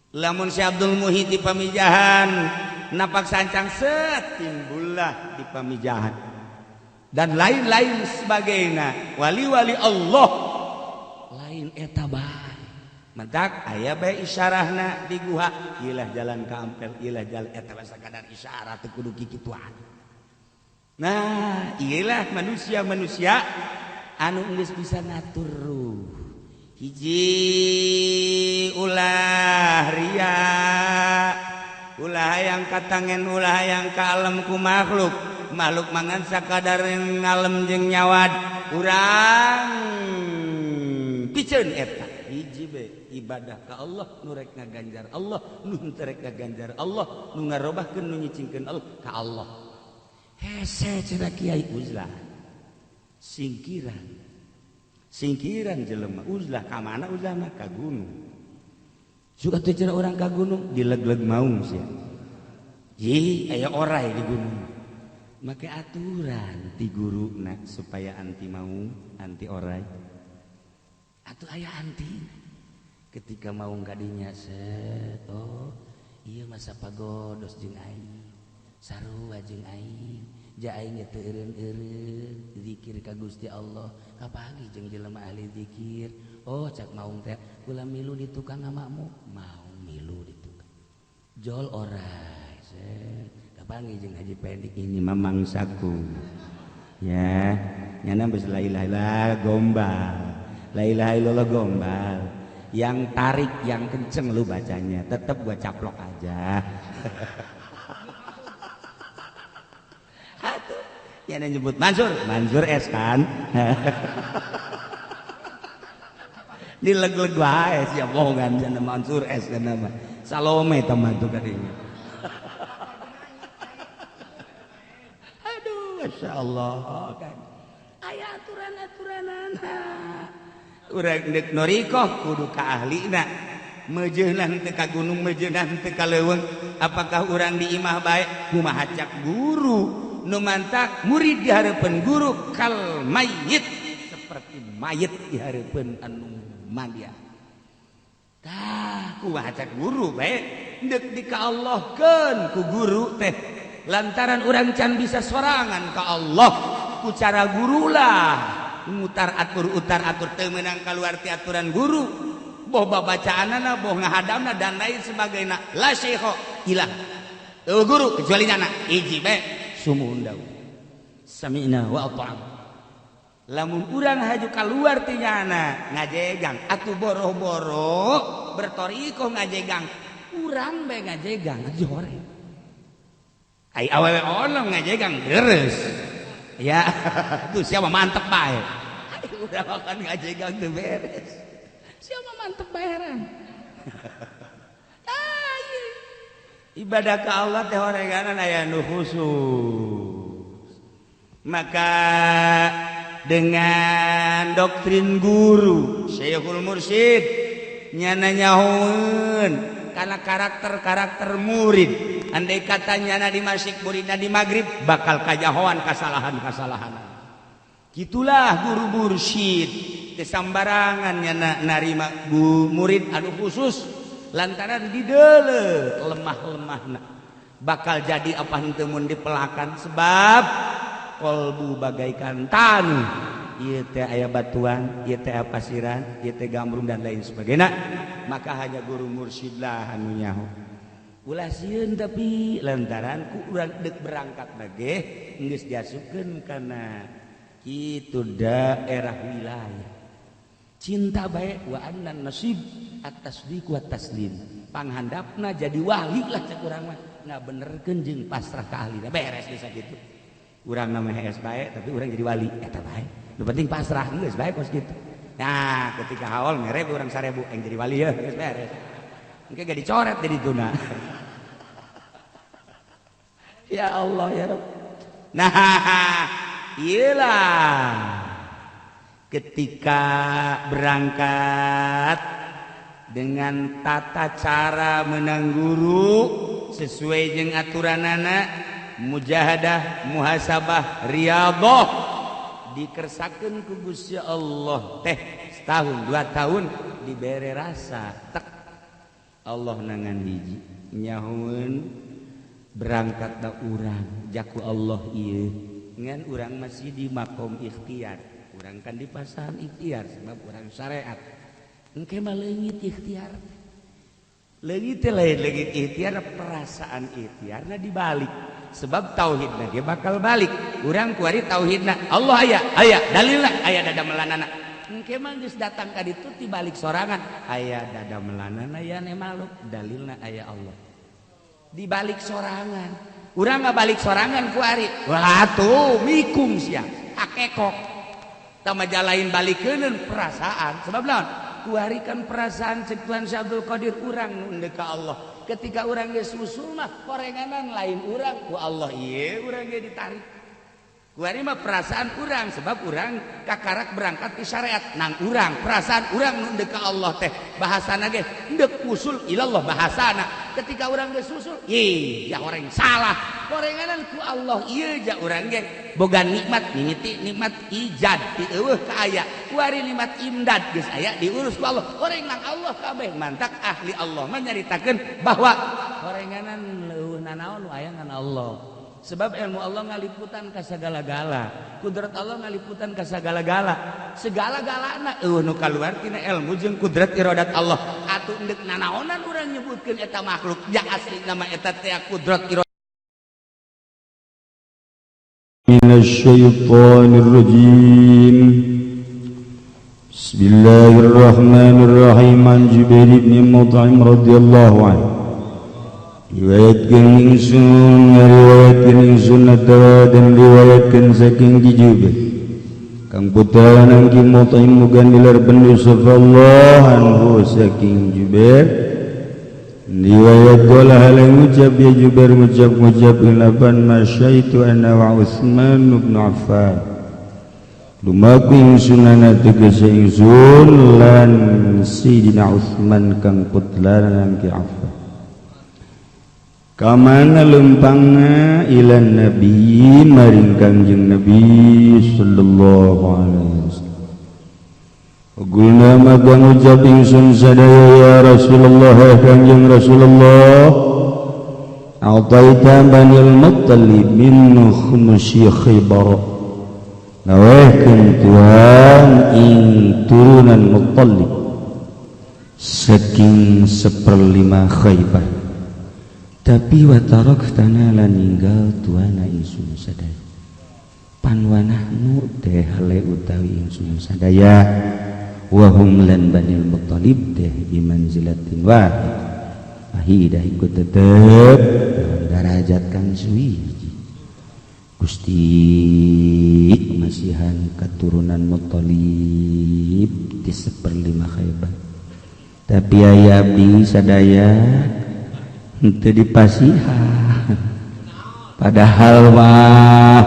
Lamun si Abdul Muhyi di Pamijahan napak sancang set timbullah di Pamijahan dan lain-lain sebagainya. Wali-wali Allah lain eta bae. Mentak aya bae isyarahna di guha, ilah jalan ka Ampel, ilah jalan eta mah sakadar isyarat teu kudu kikituan. Nah, iyalah manusia-manusia anu geus bisa ngatur ruh. Hiji ulah ria, ulah yang katangen, ulah yang ka alam ku makhluk. Makhluk mangan sakadar ngalem jeung nyawad urang piceun eta. Hiji be ibadah ka Allah nu rek ngaganjar Allah, nu henteu rek ngaganjar Allah, nu ngarobahkeun nu nyicingkeun Allah ka Allah. Hese cenah kiai uzlah. Singkiran. Singkiran jelema uzlah ka mana uzlah mah ka gunung. Suka teh cenah urang ka gunung dileg-leg maung sia. Ji aya orai di gunung. Make aturan ti guruna supaya anti maung, anti orai. Atuh aya anti. Ketika maung kadinya set, oh ieu masa pagodos jeung aing. Sarua jeung aing. Ja aing teu eureun-eureun zikir ka Gusti Allah. Kapagi jeung jelema ahli zikir. Oh cak maung teh kula milu di tukang ngamakmu, maung milu di tukang. Jol orai set. Kapangi jeung Haji Pendik ini mah mangsaku. Ya, nyana geus la ilaha illallah gombal. La ilaha illallah gombal. Yang tarik yang kenceng lu bacanya, tetep gua caplok aja. Atuh, nyana nyebut Mansur, Mansur S kan. Dileg-leg wae sia bohongan cenah Mansur S kan mah. Salome tah mah tuh kadinya. Aduh, Masya Allah kan. Aya aturan-aturanana. Urang deuk norikoh kudu ka ahlina. Meujeuhna teu ka gunung, meujeuhna teu ka leuweung. Apakah urang di imah bae kumaha cak guru? Nu mantak murid di hareupeun guru kal mayit, seperti mayit di hareupeun anu mandia. Tah kumaha cak guru bae deuk dikaallahkeun ku guru teh. Lantaran urang can bisa sorangan ka Allah ku cara gurulah mutar atur utar atur teu meunang kaluar ti aturan guru. Boh babacaanana, boh ngahadamna dan lain sebagainya. La syekho ilah eueuh guru kecuali nyana hiji bae sumundau. Sami'na wa ata'na. Lamun urang haju kaluar ti nyana ngajegang atuh boro-boro bertorikoh ngajegang urang bae ngajegang atuh hore. Ai awewe onom ngajegang deres. Ya, tuh siapa mantep bae. Ai urang makan ngajegang teu beres. Siapa mantep bayaran. Ibadah ka Allah teh horeganan aya nu khusus. Maka dengan doktrin guru Syekhul Mursyid nyana nyahoeun kana karakter-karakter murid. Andai kata nyana di masyrik muridna di maghrib bakal kajahoan kasalahan-kasalahan. Gitulah guru mursyid. Kesambarangan nyana narima murid anu khusus lantaran didele lemah-lemahna bakal jadi apa henteu mun dipelakan sebab kolbu bagaikan tanah ieu teh aya batuan, ieu teh pasiran, ieu teh gambrung dan lain sebagainya. Maka hanya guru mursyidlah anu nyaho. Ulah sieun tapi lantaran ku urang deuk berangkat ge geus diasupkeun kana kitu daerah wilayah. Cinta baik wa annan nasib at-tasdiq wa taslim. Panghandapna jadi wali lah cek urang mah. Ngabenerkeun jeung pasrah ka ahlina beres bisa kitu. Urang mah hees bae tapi urang jadi wali eta bae. Nu penting pasrah geus bae kos kitu. Nah, ketika haul mere urang 1000 yang jadi wali ya geus beres. Engke ge dicoret jadi tuna. Ya Allah ya Rabb. Nah, iyalah. Ketika berangkat dengan tata cara menang guru sesuai jeung aturanana mujahadah, muhasabah, riyadhah dikersakeun ku Gusti Allah teh setahun 2 tahun dibere rasa tek. Allah nangan hiji nyahoeun berangkat da urang jaku Allah ieu ngan urang masih di makom ikhtiar. Urang kan di pasaran ikhtiar sebab urang syariat. Engke mah leungit ikhtiar. Leungit teh lain leungit ikhtiar, perasaan ikhtiarna dibalik. Sebab tauhidna ge bakal balik. Urang kuari tauhidna Allah aya, aya dalilna aya dadamelanana. Engke mah geus datang ka ditu tibalik sorangan, aya dadamelanana aya ne makhluk, dalilna aya Allah. Dibalik sorangan. Urang ngabalik sorangan kuari. Wah tuh mikung sia, akekok. Tah majalain balikeun perasaan. Sebab naon? Kuari kan perasaan cek Tuhan Syekh Abdul Qadir urang nu endek ka Allah. Ketika urang geus usul mah korenganan lain urang ku Allah ieu urang ge ditarik. Kuari mah perasaan urang sebab urang kakarak berangkat ke syariat nang urang perasaan urang nu endek ka Allah teh bahasana ge endek usul ilallah bahasana. Ketika urang geus usul ih ja orang salah korenganan ku Allah ieu ja urang ge boga nikmat mimiti nikmat ijad ti eueuh ka aya kuari nikmat imdad geus aya diurus ku Allah goreng nang Allah kabeh mantak ahli Allah mah nyaritakeun bahwa gorenganan leuweuh nanaon nu aya ngan Allah. Sebab ilmu Allah ngaliputan ka sagala-gala, kudrat Allah ngaliputan ka sagala-gala, segala-galana eueuh nu kaluar tina ilmu jeung kudrat iradat Allah. Atuh endek nanaonan urang nyebutkeun eta makhluk yang asli nama eta teh kudrat iradat. Minasyaitonirrajim. Bismillahirrahmanirrahim. An Jubair bin Mut'im radhiyallahu anhu. Riwayatkeun ingsun ngariwayatkeun ingsun atawa dan riwayatkeun saking Ki Jubair kang putra nang Ki Mut'im muga nilar ben Yusuf Allah anhu saking Jubair riwayat gola halang ngucap ya Jubair ngucap-ngucap ilaban masyaitu ana wa Utsman bin Affan lumaku ingsun ana tegese ingsun lan Sidina Utsman kang putra nang Ki Affan kamana lempangna ilan nabi maring Kangjeng Nabi sallallahu alaihi wasallam. Guna maka ngucap ingsun sadaya ya Rasulullah Kangjeng Rasulullah a'taita banil Muttalib min khumsi Khaybar ngawehkeun tuan ing turunan Muttalib saking 1/5 Khaybar. Tapi wataroktana lan ninggal tuana ingsun sadaya panwanahnu teh hale utawi ingsun sadaya wahum lan Banil Muttalib teh bimanzilatin wahid ahidah iku tetep darajat kang suwiji. Gusti masihan keturunan Muttalib di 1/5 Khaybar tapi aya abdi sadaya henteu dipasihan padahal mah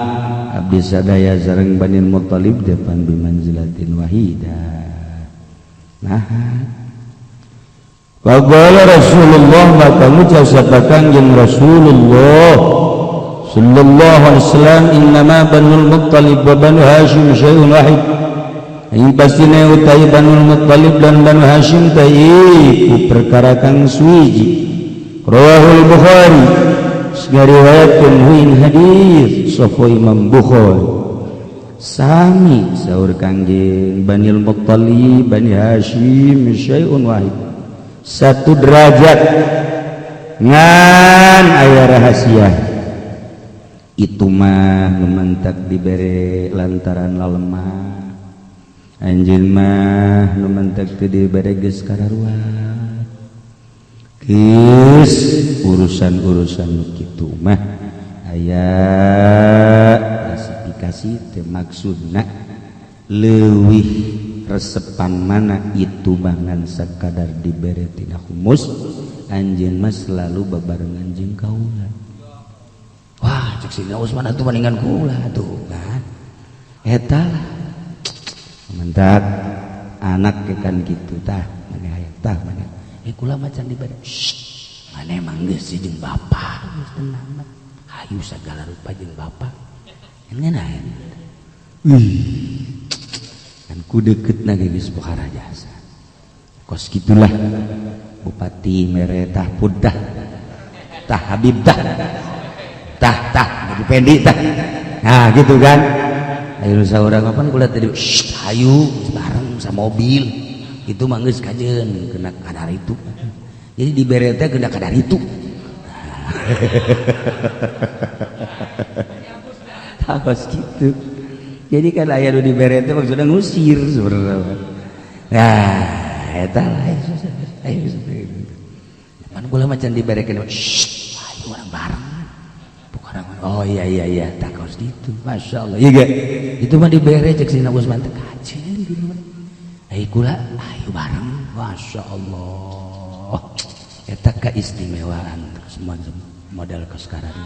abdi sadaya sareng Banil Muttalib depan bimanzilatin wahidah. Nah faqala Rasulullah maka ngucap sapa Kangjeng Rasulullah sallallahu alaihi wasallam innama Banul Muttalib wa Banu Hashim syai'un wahid. Ing pastine utawi Banul Muttalib dan Banu Hashim teh iku perkara kang suwiji. Rawahul Bukhari ngariwayatkeun hu ing hadis sapa Imam Bukhari. Sami saur Kangjeng Banil Muttalib Bani Hashim syai'un wahid satu derajat ngan aya rahasia itu mah nu mantak dibere lantaran lalemah anjeun mah nu mantak teu dibere geus kararuat. Geus urusan-urusan nu kitu mah aya klasifikasi teh maksudna leuwih resepan mana itu mah ngan sakadar dibere tina humus anjeun mah selalu babarengan jeung kaula. Wah cek Sidina Utsman atuh mendingan kula tuh kan eta lah mantap anak kan kitu tah maneh hayang tah maneh kula macan dibere. Shh, maneh mah geus jeung bapa geus tenang hayu sagala rupa jeung bapa ngeunah. Wih kan ku deukeutna ge geus pohara jasa kos kitulah. Bupati mere tah pudah tah Habib tah tah tah Haji Pendi tah. Nah gitu kan. Ayo saurang kapan kula tadi hayu bareng sama mobil itu mah geus kajeun kena kadar itu. Jadi dibere teh kena kadar itu. Harus gitu. Jadi kan aya nu dibere teh maksudna ngusir sebenarnya. Nah, eta lah ayo pan kula mah can diberekeun ayo urang bareng. Oh iya iya iya tak harus gitu. Masya Allah. Iya gak? Itu mah dibere cek Sina Usman teh kajeun gitu mah. Ayo kula ayo bareng. Masya Allah. Eta keistimewaan semua model ke sekarang.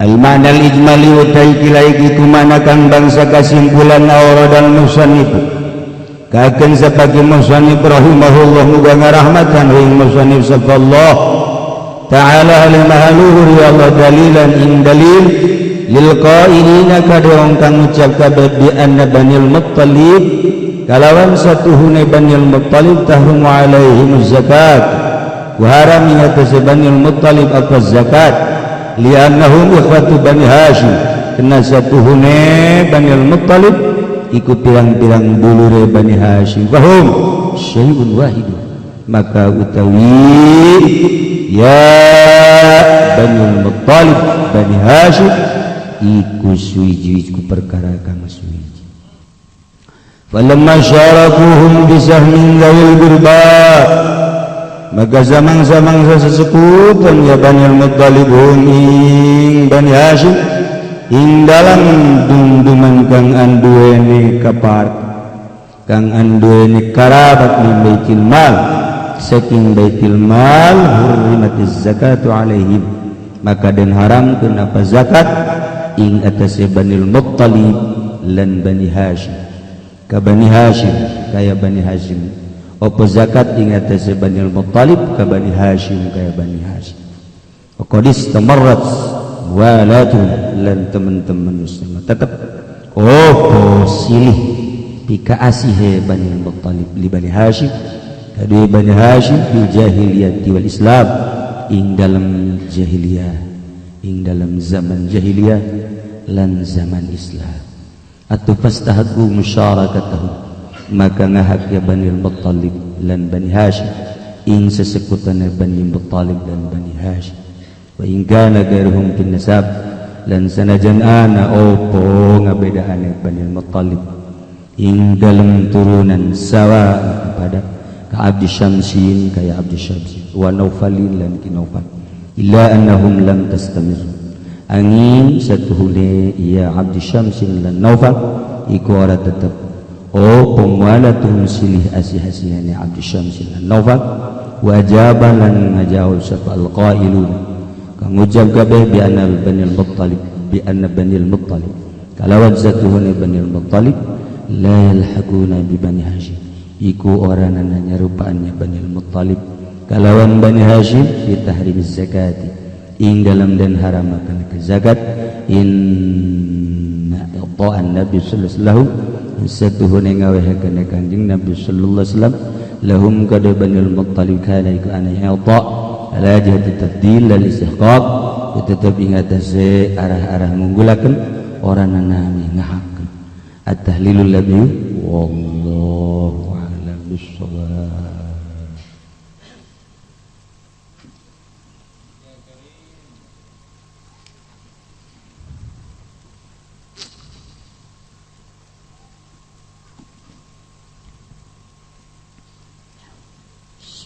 Al-ma'nal ijmali utai kilaiki kumana kang bangsa kasimpulan auradan musannif. Kaken sapaki musannif rahimahullah muga ngarahmatan ing musannif sallallahu ta'ala al-mahaluhur ya Allah dalilan ing dalil lil qailina kadang kang ngucap kabeh bi anna Banil Muttalib kalawan satuhune Banil Muttalib tahrumu alaihim zakat wa haram atase Banil Muttalib apa zakat li'annahum ikhwatu Bani Hashim kena satuhune Banil Muttalib iku pirang-pirang dulure Bani Hashim fahum syai'un wahid maka utawi ya Banil Muttalib Bani Hashim iku suwiji iku perkara kang suwiji. Falamma syarakuhum bisahmin dzawil qurba maka zamang-zamang sesekutan ya Banil Muttalib hum ing Bani Hashim ing dalam dumduman kang anduweni kapar kang anduweni karabat min baitil mal saking baitil mal hurrimatiz zakatu alaihim maka den haramkeun apa zakat ing atase Banil Muttalib lan Bani Hashim ka Bani Hashim kaya Bani Hashim apa zakat ing atase Banil Muttalib ka Bani Hashim kaya Bani Hashim qad istamarrat walatu lan teman-teman muslim tetep oh silih pika asihe Banil Muttalib li Bani Hashim kadu Bani Hashim fil jahiliyati wal Islam ing dalam jahiliyah ing dalam zaman jahiliyah lan zaman Islam atau fastahaqqu musyarakatahu maka ngahak ya Banil Muttalib lan Bani Hashim ing sesekutan Bani Muttalib dan Bani Hashim wa in kana gairuhum bin nasab lan sanajan ana opo ngabedaane Banil Muttalib ing dalam turunan sawa kepada ka Abdi Syamsin kaya Abdi Syamsin wa Naufalin lan ki Naufal illa annahum lam tastamir angin satuhune ya Abdi Syamsin lan Naufal iku ora tetep oh pemualatuhum silih asih-asihane Abdi Syamsin lan Naufal wajaban lan ngajawab sapa alqailun kang ngucap kabeh bi anna Banil Muttalib bi anna Banil Muttalib kalawan satuhune Banil Muttalib la yalhaquna bi Bani Hashim iku ora nana nyarupaannya Banil Muttalib kalawan Bani Hashim fi tahrimiz zakati ing dalam dan haramakan ke zakat inna ta'an Nabi sallallahu alaihi wasallam satuhune ngawehakeun Kanjeng Nabi sallallahu alaihi wasallam lahum kada Banil Muttalib kana iku ana i'ta ala jihati tafdil lil istihqaq tetep ing atase arah-arah ngunggulakeun ora nana ngahakeun at-tahlilul ladzi wallahu a'lam bissawab.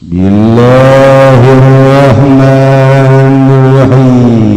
Bismillahirrahmanirrahim.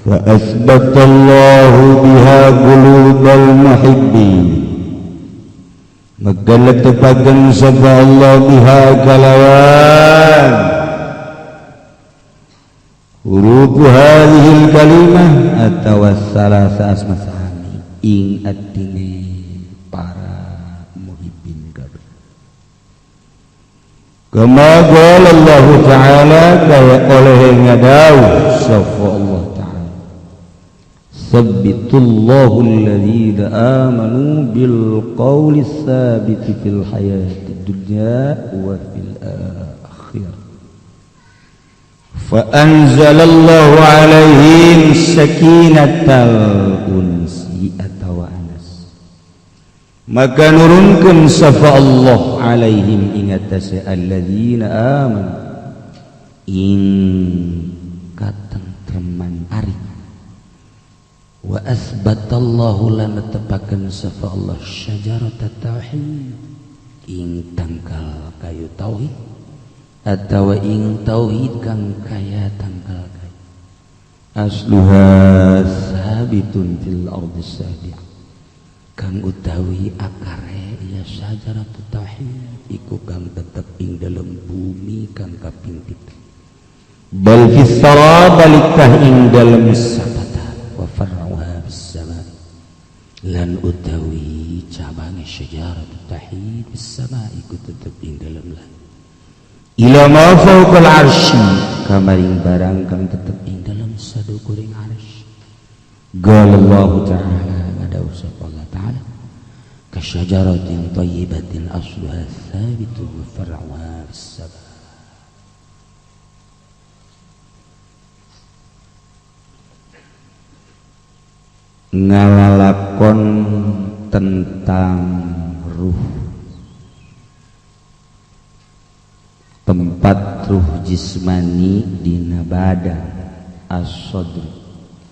فأثبت الله بها قلوب المحبين Maka netepakeun sapa Allah biha kalawan huruf hadhil kalimah atawa salasa asma sami ing atine para muhibbin kabeh. Kama qala Allah ta'ala kaya oleh ngadau sapa Allah ta'ala sabbitullahu alladhina amanu bil qawli tsabiti fil hayati dunya wa fil akhirah fa anzalallahu alaihim sakinatal unsi atawa anas maka nurunkeun sapa Allah alaihim ing atase alladzina amanu ing katentreman ari wa asbatallahu lan tepakeun sapa Allah syajarat tauhid ing tangkal kayu tauhid atawa ing tauhid kang kaya tangkal kayu asluha sabitun fil ardi sabi'ah kang utawi akare ya syajarat tauhid iku kang tetep ing dalem bumi kang kaping pitu bal fis sara balik tah ing dalem sapata wa far'uha bis sama lan utawi cabange syajarat tauhid bis sama iku tetep ing dalem langit ila ma fawqal arsy kamaring barang kang tetep ing dalem sadukuring arsy. Qala Allah ta'ala ngadau sapa Allah ta'ala kasyajaratin thayyibatin asluha tsabitun wa far'uha fis sama. Ngalalakon tentang ruh, tempat ruh jismani dina badan as-sadr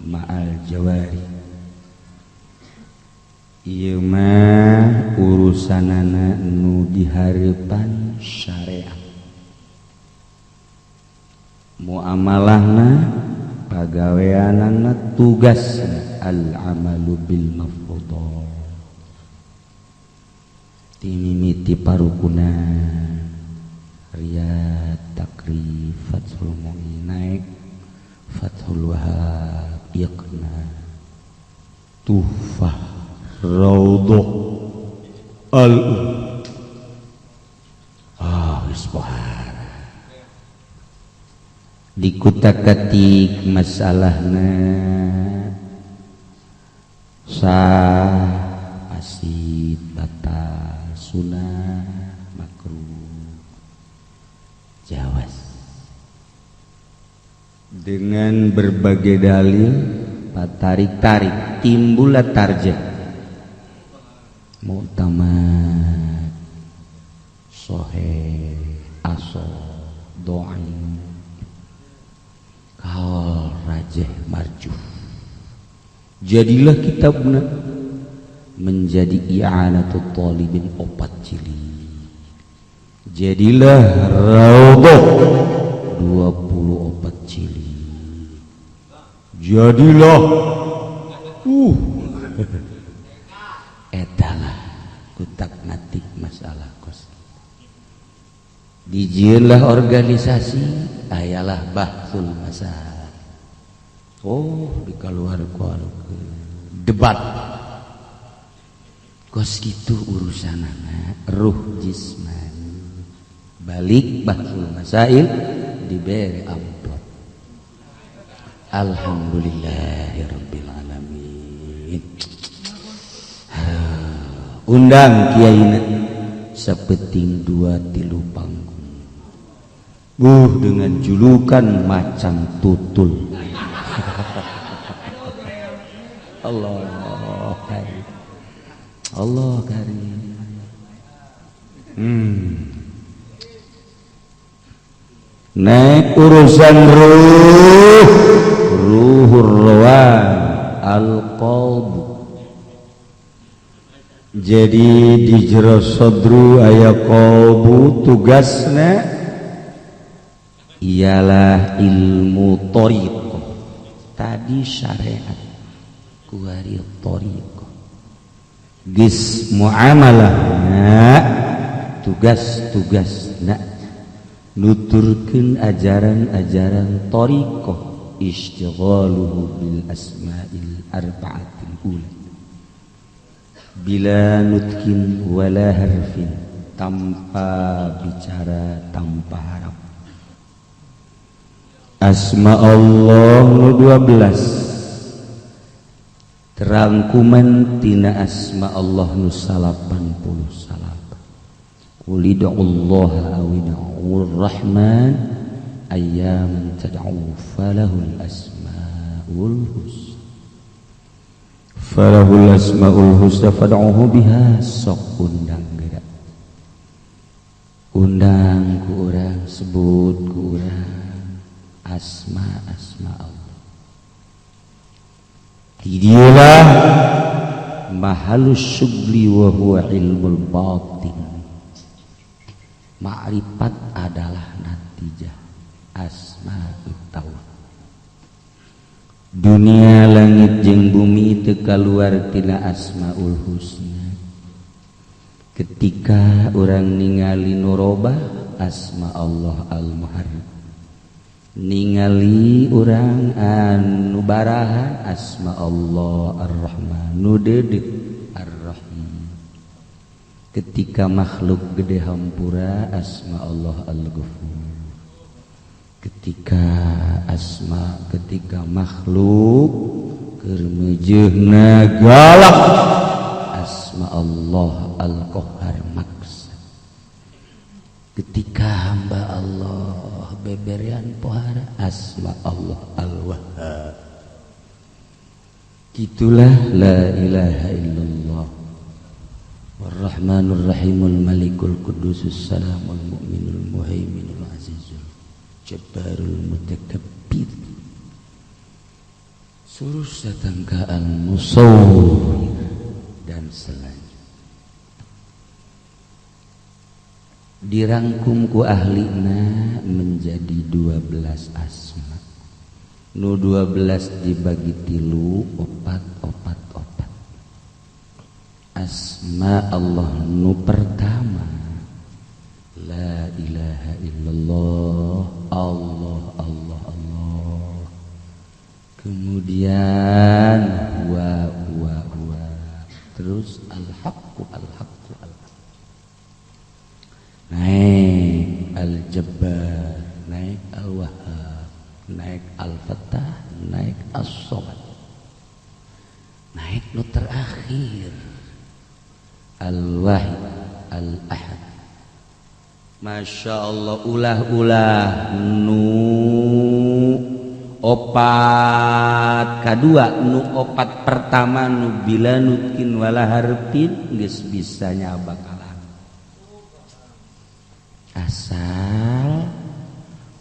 ma'al jawari. Ieu mah urusanana nu dihareupan syariat, muamalahna pagaweanana tugasna al-amalu bil mafruḍat timimiti parukuna riyad takrif Fathul Mu'in naik Fathul Wahab Iqna Tuhfah Raudhah al isbahar dikutak-katik masalahna sah asid batal sunah makruh jawas dengan berbagai dalil tarik-tarik timbullah tarjih mu'tamad sahih aso do'in kaul rajih marjuh. Jadilah kitabna menjadi i'anatul talibin 4 jilid. Jadilah raudhah 24 jilid. Jadilah etalah kutak natik masalah kos. Dijieunlah organisasi ayalah bahsul masalah. Oh dikaluar-keluarkeun debat. Kos kitu urusanana ruh jismani. Balik bahsul masail diberi amplop. Alhamdulillahirabbil alamin. Undang kiaina sapeting 2 3 panggung. Dengan julukan macan tutul. Allah karim. Allah karim. Naik urusan ruh, ruhur rawan al-qalb. Jadi di jero sodru aya qalbu tugasna ialah ilmu thariqah. Tadi syariat kuari thariqah. Geus muamalah tugas-tugas na nuturkeun ajaran-ajaran thariqah istighaluhu bil asma'il arba'atil ula bila nutkin wala harfin, tanpa bicara, tanpa harap. Asma Allah nu 12 terangkuman tina asma Allah nu 89. Qul ud'ullaha aw ud'ur rahman ayyaman tad'u falahul asmaul husna falahul asmaul husna fad'uhu biha. Sok undang geura, undang ku urang, sebut ku urang asma-asma Allah. Didieulah mahalus syugli wa huwa ilmul batin. Ma'rifat adalah natijah asma'ut tauhid. Dunia langit jeung bumi teu kaluar tina asmaul husna. Ketika urang ningali nu robah asma Allah al-Muharram, ningali urang anu baraha asma Allah ar-Rahman, nu deudeuh ar-Rahim. Ketika makhluk gede hampura asma Allah al-Ghafur. Ketika asma, ketika makhluk keur meujeuhna galak asma Allah al-Qahhar maksa. Ketika hamba Allah beberean pohara asma Allah al-Wahhab. Gitulah la ilaha illallah. Ar-Rahmanur Rahimul Malikul Qudusus Salamul Mu'minul Muhaiminul Azizul Jabbarul Mutakabbir. Suruh datang ke Al-Musawwir dan selanjutnya. Dirangkum ku ahlina menjadi 12 asma. Nu 12 dibagi 3, 4, 4, 4. Asma Allah nu pertama la ilaha illallah, Allah Allah Allah. Kemudian huwa huwa huwa. Terus al-haqqu al-haqqu al-haqq. Naik al-jabbar, naik al-wahhab, naik al-fattah, naik as-samad. Naik nu terakhir al-wahid al-ahad. Masya Allah, ulah-ulah nu opat kadua, nu opat pertama nu bila nutkin wala harfin geus bisa nyabakalan. Asal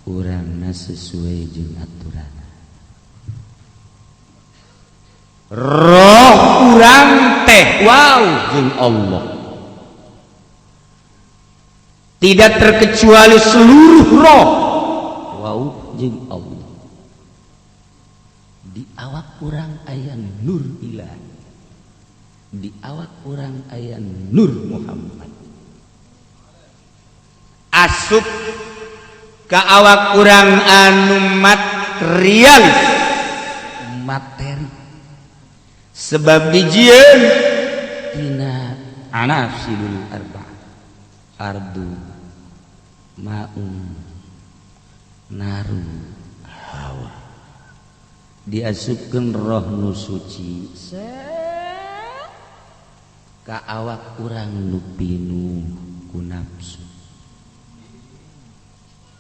urangna sesuai jeung aturan. Roh urang teh wow jeung Allah. Tidak terkecuali seluruh roh wow jeung Allah. Di awak urang aya nur ilahi, di awak urang aya nur Muhammad. Asup ka awak urang anu materialis, materi. Sebab dijieun tina anasilul arba, ardu, maun, naru, hawa. Diasupkeun roh nu suci ka awak urang nu pinuh ku nafsu.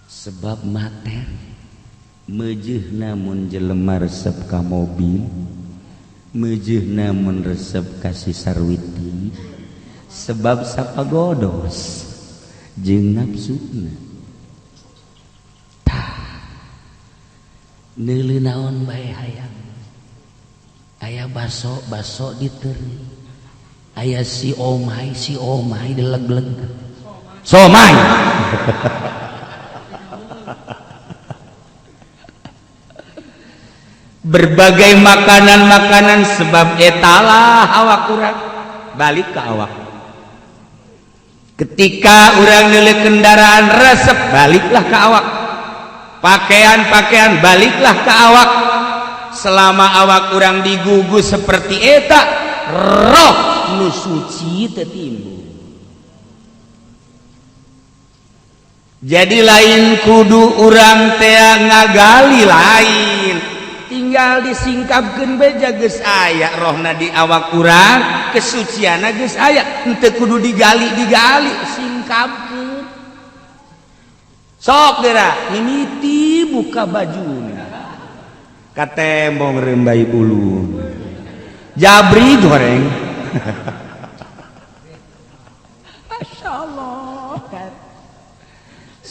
Sebab materi meujeuhna mun jelema resep ka mobil, meujeuhna mun resep ka si sarwiti, sebab sapagodos jeung nafsuna. Tah neuleuh naon bae hayang, aya baso-baso diteuri, aya si omai dileg-leg somai. Berbagai makanan-makanan sebab etalah awak urang. balik ke awak. Ketika urang neuleuh kendaraan resep, baliklah ke awak. Pakaian-pakaian baliklah ke awak. Selama awak urang digugus seperti eta, roh nu suci teu timbul. Jadi lain kudu urang teh ngagali lain, tinggal disingkapkeun beja geus aya rohna di awak urang, kesucianna geus aya, henteu kudu digali-digali, singkapkeun. Sok geura mimiti buka bajuna, katembong rembai bulu, jabri goreng. Masya Allah.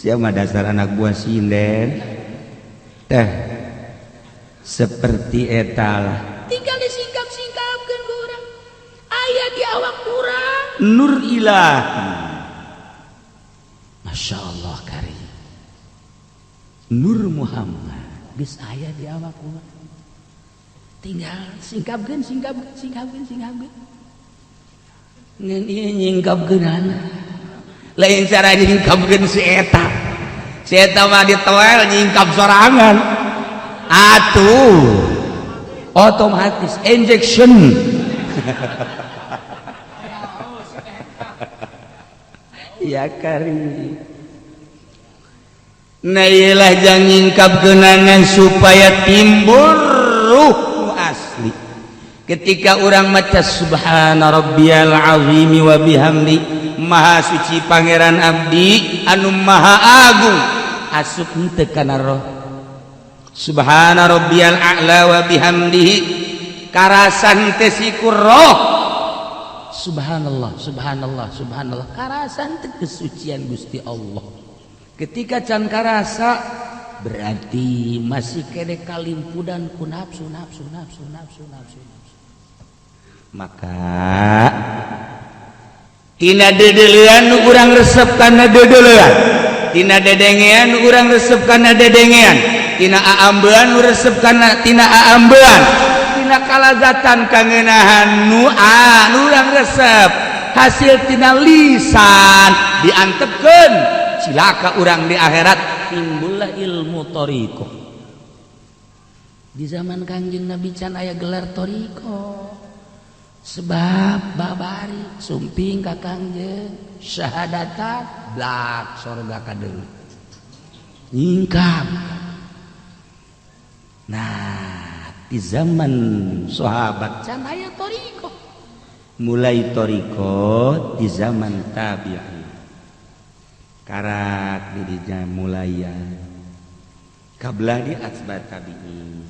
Siapa dasar anak buah sinden teh seperti etalah, tinggal disingkap-singkapkeun ku urang, aya di awak urang nur ilahi. Masya Allah karim, Nur Muhammad geus aya di awak urang, tinggal singkapkeun singkapkeun singkapkeun singkapkeun, ngan ieu nyingkapkeunana lain cara nyingkapkeun si eta. Si eta mah ditoel nyingkap sorangan atuh otomatis injection. Ya karim. Nah iyalah jang nyingkap kenangan supaya timbul ruh asli. Ketika orang maca subhana rabbiyal azimi wa bihamdi, maha suci pangeran abdi anu maha agung, asup henteu kana roh. Subhana rabbiyal a'la wa bihamdihi, karasan teh sikur roh. Subhanallah subhanallah subhanallah, karasan teh kesucian Gusti Allah. Ketika can karasa berarti masih kene kalimpudan ku nafsu nafsu nafsu nafsu nafsu. Maka tina dedelean nu urang resep kana dedelean, tina dedengean nu urang resep kana dedengean, tina aambean nu resep kana tina aambean, tina kalazatan kangenahan nu nu urang resep, hasil tina lisan diantepkeun, cilaka urang di akhirat, timbullah ilmu thariqah. Di zaman Kangjeng Nabi can aya gelar thariqah, sebab babari sumping ka Kangjeng syahadatan blak sorga kadeung nyingkap. Nah di zaman sahabat can aya thariqah, mulai thariqah di zaman tabi'in karak dirinya mulayan kablah di atsba tabi'in,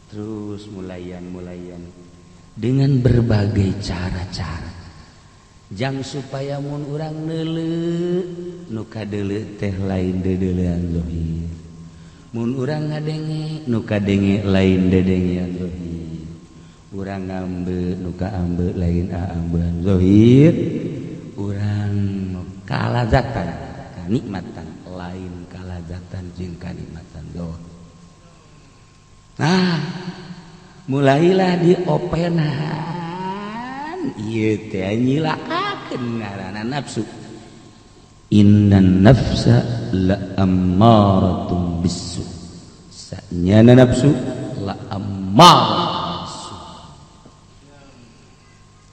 terus mulayan dengan berbagai cara-cara jang supaya mun urang neuleuh nu kadeuleu teh lain deudeulean zahir, mun urang ngadenge nu kadenge lain dedengean zahir, urang ngambe nu kaambe lain aambean zahir, urang kalazatan kanikmatan lain kalazatan jeung kanikmatan zahir. Nah mulailah diopenan ieu teh nyilakakeun ngaranna nafsu. Innan nafsa la ammaratun bisu, sanyana nafsu la ammaratun bisu.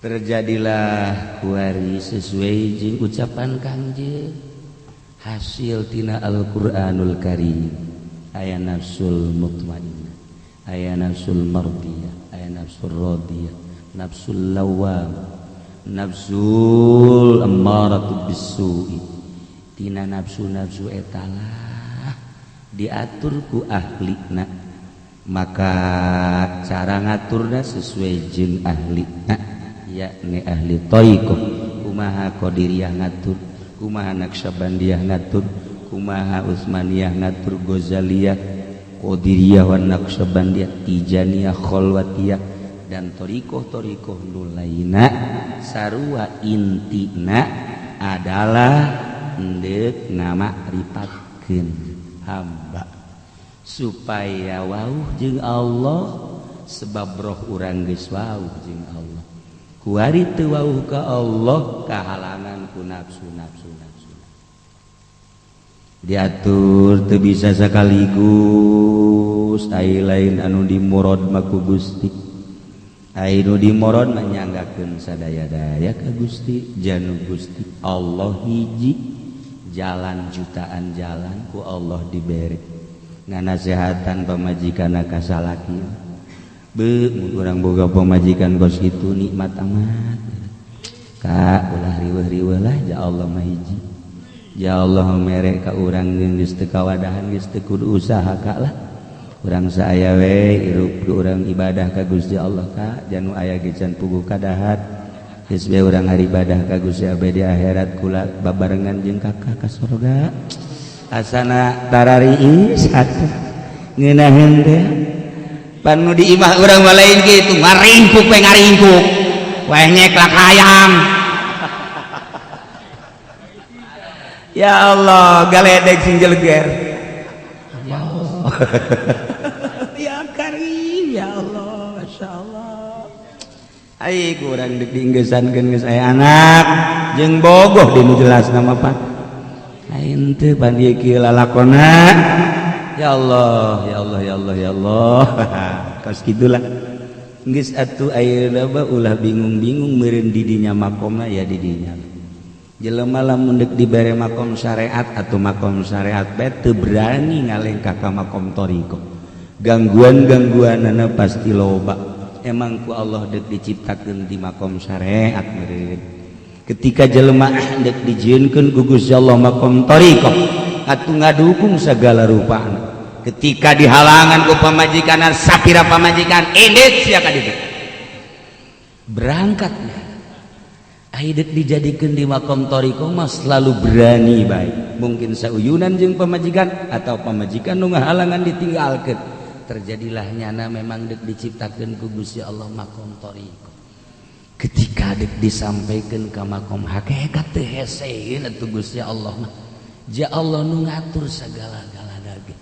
Terjadilah kuari sesuai jeung ucapan Kangjeng, hasil tina Al-Qur'anul Karim, aya nafsul mutmainnah, aya nafsul mardiyah, aya nafsul radiyah, nafsul lawam, nafsul ammaratu bisu'i. Tina nafsu-nafsu etalah diatur ku ahlina, maka cara ngaturna sesuai jeung ahlina, yakni ahli thariqah. Kumaha Qadiriyah ngatur, kumaha Naqsyabandiyah ngatur, kumaha Utsmaniyah ngatur, Ghazaliyah, Qadiriyah wan Naqsyabandiyah, Tijaniyah, Khalwatiyah, dan thariqah-thariqah nu lainna, sarua intina adalah endek ngamakripatkeun hamba supaya wauh jeung Allah, sebab roh urang geus wauh jeung Allah. Kuari teu wauh ka Allah kahalangan ku nafsu nafsu nafsu. Diatur teu bisa sekaligus ai lain anu dimurad mah ku Gusti. Ai nu dimurad mah nyanggakeun sadaya-daya ka Gusti, janu Gusti Allah hiji jalan jutaan jalan ku Allah dibere. Nganasehatan pamajikanna ka salaki. Be mun urang boga pamajikan kos kitu nikmat amat. Ka ulah riweuh-riweuh lah ja Allah mah hiji. Ya Allah mere ka urang geus teu kawadahan geus teu kudu usaha ka lah. Urang saaya we hirup urang ibadah ka Gusti Allah ka janu aya ge can puguh kadahat. Geus we urang ibadah ka Gusti abdi di akhirat kula babarengan jeung kakak ka surga. Asana tarariis atuh ngeunaheun teh. Pan nu di imah urang mah lain kitu ngaringkuk we ngaringkuk. Wae nyeklak hayam. Ya Allah, galedeg sing jeleger. Ya Allah. Ya Karim, ya Allah, Masya Allah. Ai kurang deuk diinggesankeun geus aya anak jeung bogoh di nu jelas nama pan. Lain teu pan ieu kieu lalakonna. Ya Allah, ya Allah, ya Allah, ya Allah. Kos kitulah. Geus atuh ayeuna mah ulah bingung-bingung meureun di dinya makomna ya di dinya. Jelema lamun deuk dibere makom syariat atau makom syariat bae teu berani ngalengkah ka makom thariqah. Gangguan-gangguanana pasti loba. Emang ku Allah deuk diciptakeun di makom syariat meureun. Ketika jelema deuk dijieunkeun ku Gusti Allah makom thariqah atuh ngadukung segala rupana. Ketika dihalangan ku pamajikan sapira pamajikan indit sia ka ditu. Berangkatnya aidek dijadikan di makom thariqah mah selalu berani baik. Mungkin sauyunan jeung pamajikan atau pamajikan nu ngahalangan ditinggalkeun. Terjadilah nyana memang dek diciptakeun ku Gusti Allah makom thariqah. Ketika dek disampaikan ka makom hakikat teh heseun atuh Gusti Allah mah. Ja Allah nu ngatur sagala-galana ge.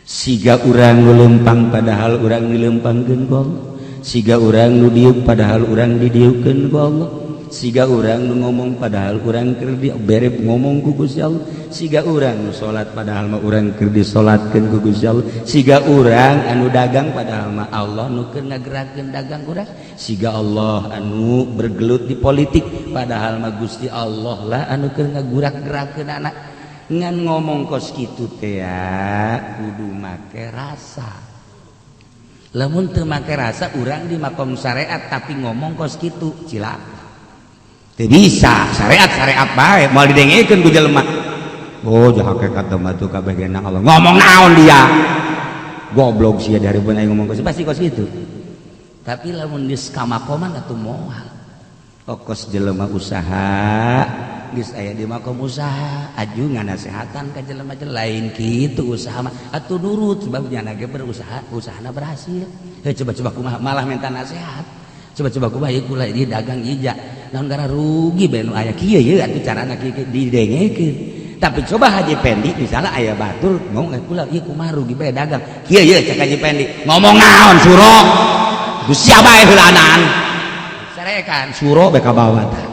Siga urang nu leumpang padahal urang dileumpangkeun ku Allah. Siga urang nu diuk padahal urang didiukkeun ku Allah. Siga urang nu ngomong padahal urang keur dibere ngomong ku Gusti Allah. Siga urang nu salat padahal mah urang keur disalatkeun ku Gusti Allah. Siga urang anu dagang padahal mah Allah nu keur ngagerakeun dagang urang. Siga Allah anu bergelut di politik padahal mah Gusti Allah lah anu keur ngagurak-gerakeun anak. Ngan ngomong kos kitu teh kudu make rasa. Lamun teu make rasa urang di makom syariat tapi ngomong kos kitu cilaka. Teu bisa syariat-syariat bae moal didengekeun ku jelema. Oh jah hakikat mah tuh kabeh genang Allah. Ngomong naon dia? Goblok sia dari pun aing ngomong kos pasti kos kitu. Tapi lamun geus kamakoman atuh moal. Okos jelema usaha geus aya di makom usaha aju nganasehatan ka jelema lain kitu usaha mah atuh nurut sebab nyana ge berusaha usahana berhasil. Heuh coba-coba kumaha malah minta nasihat. Coba-coba kumaha ieu kula ieu dagang ija naon gara rugi bae nu aya kieu ye atuh carana kieu didengekeun. Tapi coba Haji Pendi misalnya aya batur ngomong kula ieu kumaha rugi bae dagang kieu ye cek Haji Pendi ngomong naon suro Gusti bae heulanan sarekan suro bae ka bawah tah.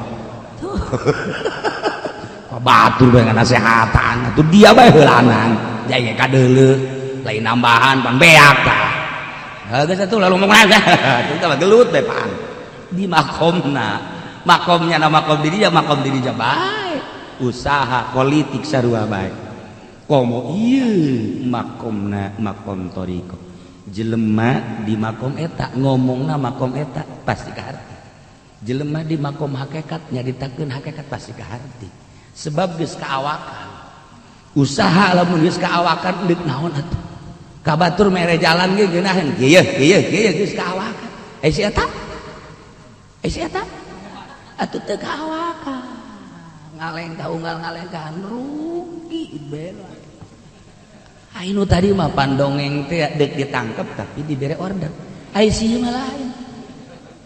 Batur bae nganasehatan atuh dia bae heulanan jaya kadeuleu lain nambahan pan beak tah. Heuh geus atuh lalu ngomong naon atuh mah gelut bae pan di makomna makomnya na makom di dinya makom di dinya bae usaha politik sarua bae komo ieu makomna makom thariqah jelema di makom eta ngomongna makom eta pasti kaharti. Jelema di makom hakikat nyaritakeun hakikat pasti kaharti sebab geus kaawakan usaha lamun geus kaawakan deuk naon atuh ka batur mere jalan ge geunaheun kieu kieu kieu geus kaawakan eh si eta atuh teu kaawakan ngalengkah unggal ngalengkahan rugi bela. Ai nu tadi mah pandongeng teh deuk ditangkep tapi dibere order. Ai si mah lain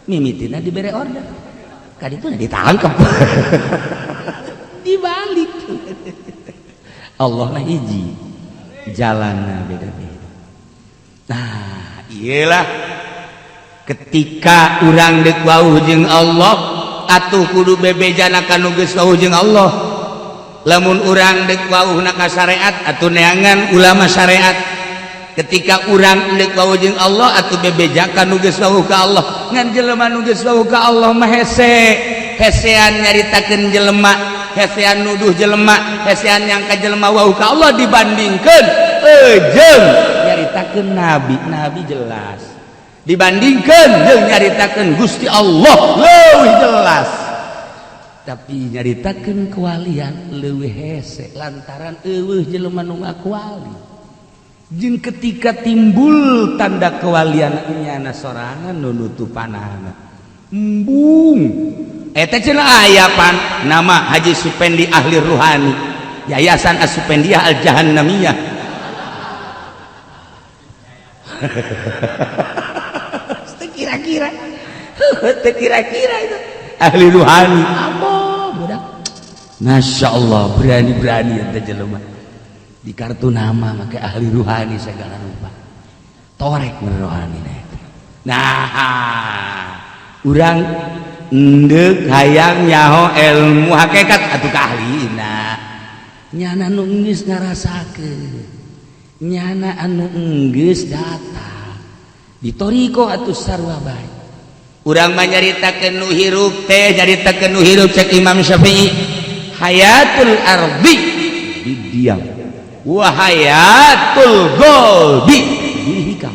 mimitina dibere order kaditu ditangkep dibalik. Allah mah hiji jalanna beda-beda. Nah iyalah Ketika urang dek wauh jeung Allah, atuh kudu bebejana ka nu geus wauh jeung Allah. Lamun urang dek wauhna ka syariat, atuh neangan ulama syariat. Ketika urang dek wauh jeung Allah, atuh bebeja ka nu geus wauh ka Allah. Ngan jelema nu geus wauh ka Allah mah hese, hesean nyaritakeun jelema, hesean nuduh jelema, hesean nyangka jelema wauh ka Allah dibandingkeun jeung nyaritakeun nabi. Nabi jelas, dibandingkan jeung nyaritakeun Gusti Allah leuwih jelas. Tapi nyaritakeun kewalian leuwih hese lantaran euweuh jelema nu ngaku wali. Jeung ketika timbul tanda kewalian, nyana sorangan nu nutupanana embung. Eta cenah aya pan nama Haji Supendi, ahli ruhani Yayasan As-Supendiyah Al-Jahannamiyah. Kira-kira kira-kira itu ahli ruhani apa budak. Masya Allah, berani-berani eta jelema di kartu nama make ahli ruhani segala rupa, torek rohani. Nah, urang endek hayang nyaho ilmu hakikat, atuh ka ahlina, nyana nu geus ngarasakeun, nyana anu geus datang di thoriqoh, atuh sarua bae. Urang mah nyaritakeun nu hirup teh, nyaritakeun nu hirup. Cek Imam Syafi'i, hayatul ardi di diam wa hayatul qalbi bil hikam.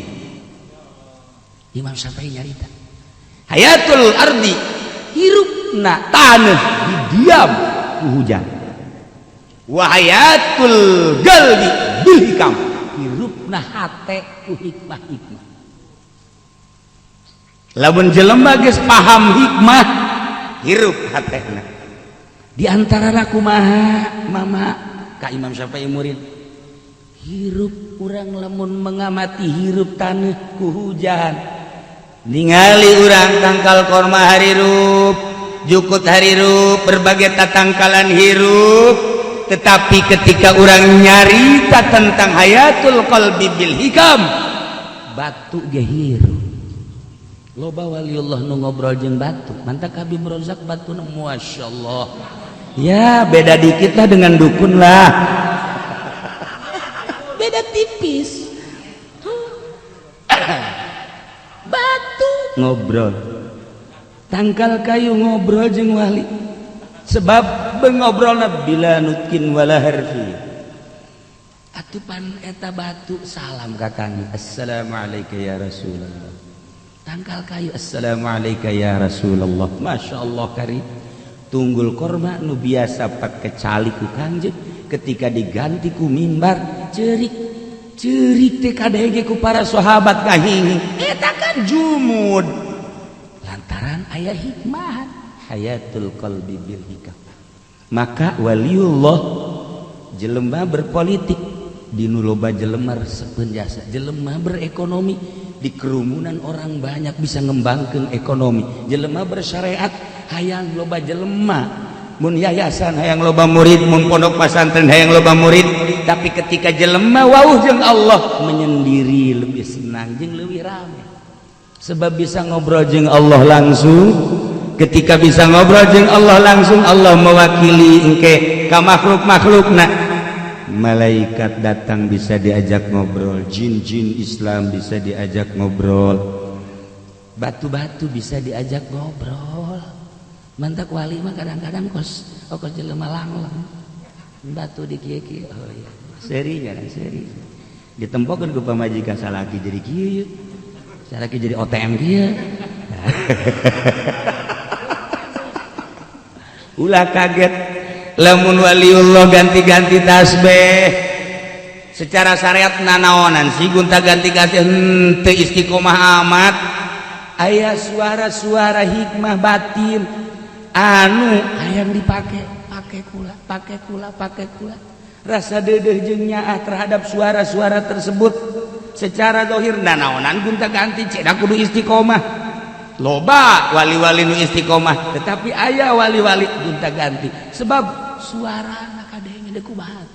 Imam Syafi'i nyarita hayatul ardi, hirupna taneuh di diam ku hujan, wa hayatul qalbi bil hikam, hirupna hate ku hikmah-hikmah. Lamun jelema geus paham hikmah, hirup hatena. Di antara kumaha mama ka Imam Syafi'i murid hirup urang lamun mengamati hirup taneuh ku hujan, ningali urang tangkal korma harirup, jukut harirup, berbagai tatangkalan hirup. Tetapi ketika urang nyarita tentang hayatul qalbi bil hikam, batu ge hirup. Loba waliullah nu ngobrol jeung batu. Mantak Habib Rozak batu, Masya Allah ya, beda dikit lah dengan dukun lah, beda tipis. Batu ngobrol, tangkal kayu ngobrol jeung wali, sebab ngobrolna bila nutqin wala harfi. Atupan eta batu salam ka kami, "Assalamualaikum ya Rasulullah." Tangkal kayu, "Assalamualaikum ya Rasulullah." Masya Allah kari tunggul korma nu biasa pake cali ku Kangjeng, ketika diganti ku mimbar, cerik cerik teh kadege ku para sahabat kahinging. Eta kan jumud lantaran aya hikmah hayatul qalbi bil hikam. Maka waliullah jelema berpolitik di nu loba jelema resepeun jasa, jelema berekonomi di kerumunan orang banyak bisa ngembangkan ekonomi, jelema bersyariat hayang loba jelema, mun yayasan hayang loba murid, mun pondok pesantren hayang loba murid. Tapi ketika jelema wauh jeung Allah, menyendiri lebih senang jeung lebih rame, sebab bisa ngobrol jeung Allah langsung. Ketika bisa ngobrol jeung Allah langsung, Allah mewakili engke ka makhluk-makhlukna. Malaikat datang bisa diajak ngobrol, jin-jin Islam bisa diajak ngobrol, batu-batu bisa diajak ngobrol. Mantak wali mah kadang-kadang kos, oh, kos jelema langleng, batu di kieu kieu. Oh iya, serinya kan seri ditempokeun ku pamajikan, salaki jadi kieu, salaki jadi OTM kieu. Ulah kaget lamun waliullah ganti-ganti tasbih. Secara syariat nanaonan sih gonta ganti-ganti? Henteu istiqomah amat. Aya suara-suara hikmah batin anu hayang dipake, pake kula, pake kula, pake kula. Rasa dedeh jeung nyaah terhadap suara-suara tersebut. Secara dohir nanaonan gonta ganti, cedak kudu istiqomah. Loba wali-wali nu istiqomah, tetapi aya wali-wali gonta ganti sebab suara kadenge deuk kumaha.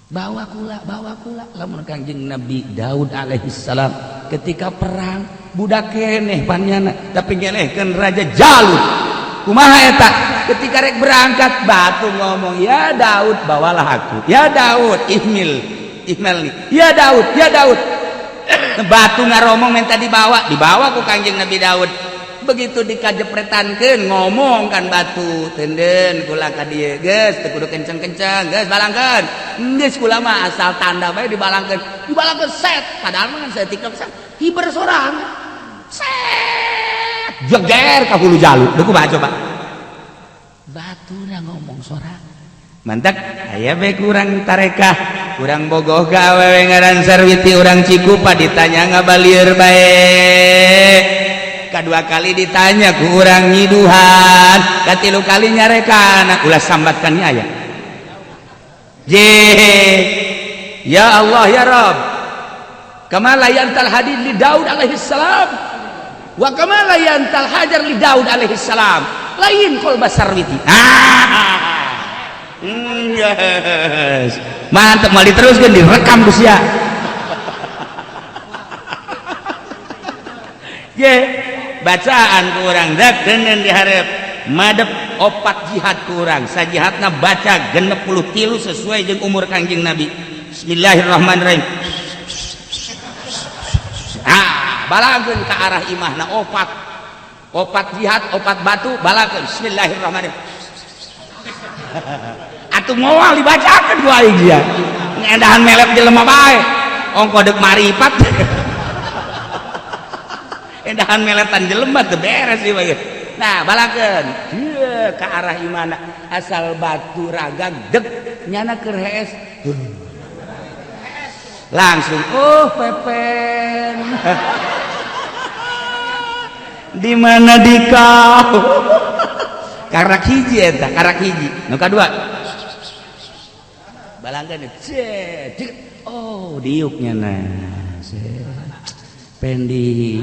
Bawa kula, bawa kula. Lamun Kangjeng Nabi Daud alaihissalam Ketika perang budak keneh panyana tapi ngelehkeun Raja Jalut. Kumaha eta? Ketika rek berangkat batu ngomong, "Ya Daud, bawalah aku. Ya Daud, ihmil ihmelni. Ya Daud, ya Daud." Batu ngaromong minta dibawa, dibawa ku Kangjeng Nabi Daud. Begitu dikajepretankeun ngomong kan batu, "Tenden kula ka dieu, geus teu kudu kenceng-kenceng, geus balangkeun." Geus kula mah asal tanda bae dibalangkeun. Dibalangkeun set, padahal mah kan saeutik hiber sorangan. Set, jeger ka hulu Jalut. Deuk kumaha coba? Batuna ngomong sorangan. Mantak aya bae kurang tarekah, kurang bogoh ka awewe ngaran Sarwiti urang Cikupa ditanya ngabalieur bae. Kedua kali ditanya ku urang nyiduhan, katilu kali nyarekan ulah sambatkan aya. Je ya Allah ya Rabb, kama layantal hadid li Daud alaihi salam wa kama layantal hajar li Daud alaihi salam lain qalba Sarwiti. Yes. Mantap, mau diteruskan direkam ku sia. Ye, bacaan ku urang dak deuneun dihareup madep opat jihad ku urang. Sajihadna baca 63 sesuai jeung umur Kangjeng Nabi. Bismillahirrahmanirrahim. Ah, balangkeun ka arah imahna opat. Opat jihad, opat batu balangkeun. Bismillahirrahmanirrahim. Atuh moal dibacakeun ku aing sia. Ngedahan melep jelema bae. Ongko deuk maripat. Endahan meletan jelema teu beres ieu mah. Nah, balakeun. Ieu ka arah imana asal batu ragag deg nyana keur hees. Langsung oh pepen. Di mana di kau? Karak hiji eta, karak hiji. Nu kadua. Balangkeun cek. Oh, diuknya nah. Pendi.